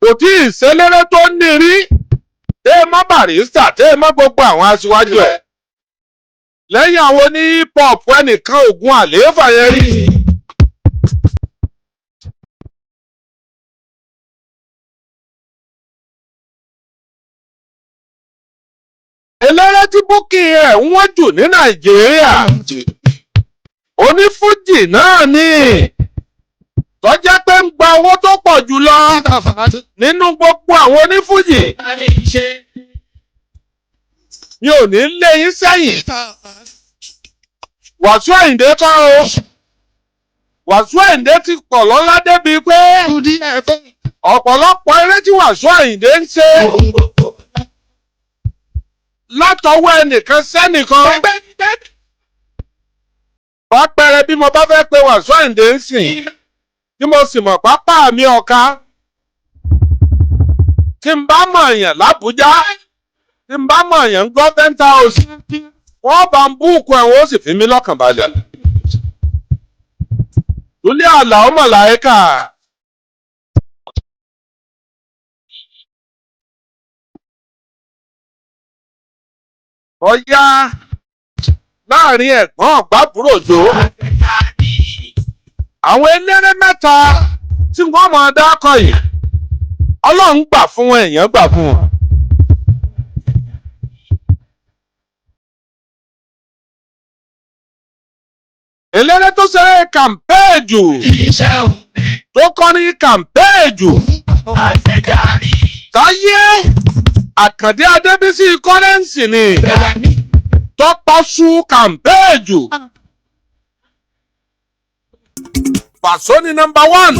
Kò tí ì séléré tó ní rí tẹ́ ẹ mọ́ Barrister, tẹ́ ẹ mọ́ gbogbo àwọn aṣíwájú ẹ̀. Lẹ́yìn àwọn oní hip hop, ẹnìkan ògùn àlééfà yẹn rí. Eléré tí booking ẹ̀ ń wọ́n jù ní Nàìjíríà, onífújì náà ni, tó jẹ́ pé ń gba owó tó pọ̀ jù lọ nínú gbogbo àwọn onífújì, mi ò ní lé yín sẹ́yìn. Wàsíù Àyìndé kọ́ o. Wàsíù Àyìndé ti pọ̀ lọ́lá débi pé ọ̀pọ̀lọpọ̀ eré tí Wàsíù Àyìndé ń ṣe látọwọ́ ẹnìkan sẹ́nìkan. Pápẹ́rẹ́ bí mo bá fẹ́ pe Wàsíù Àyìndé ń sìn, tí mo sì mọ̀ pápá mi ọ̀ka, tí n bá mọ̀ èèyàn l'Ábùjá, tí n bá mọ̀ èèyàn ń Government House, wọ́n bá ń book ẹ̀, wọ́n sì fi mí lọ́kàn balẹ̀. Túlé Àlàó Màláíkà. Ọ̀yá, láàrin ẹ̀gbọ́n ọ̀gbábúrò jò. Àwọn eléré mẹ́ta tí wọ́n mọ̀ dákọ̀ yìí, Ọlọ́run gbà fún wọn, èèyàn gbà fún wọn. Eléré tó ṣe campaign jù, tó kọrin campaign jù táyé, Àkàndé Adébísí Currency ni, tọ́pọ̀ campaign jù. Pàṣọ ni number one.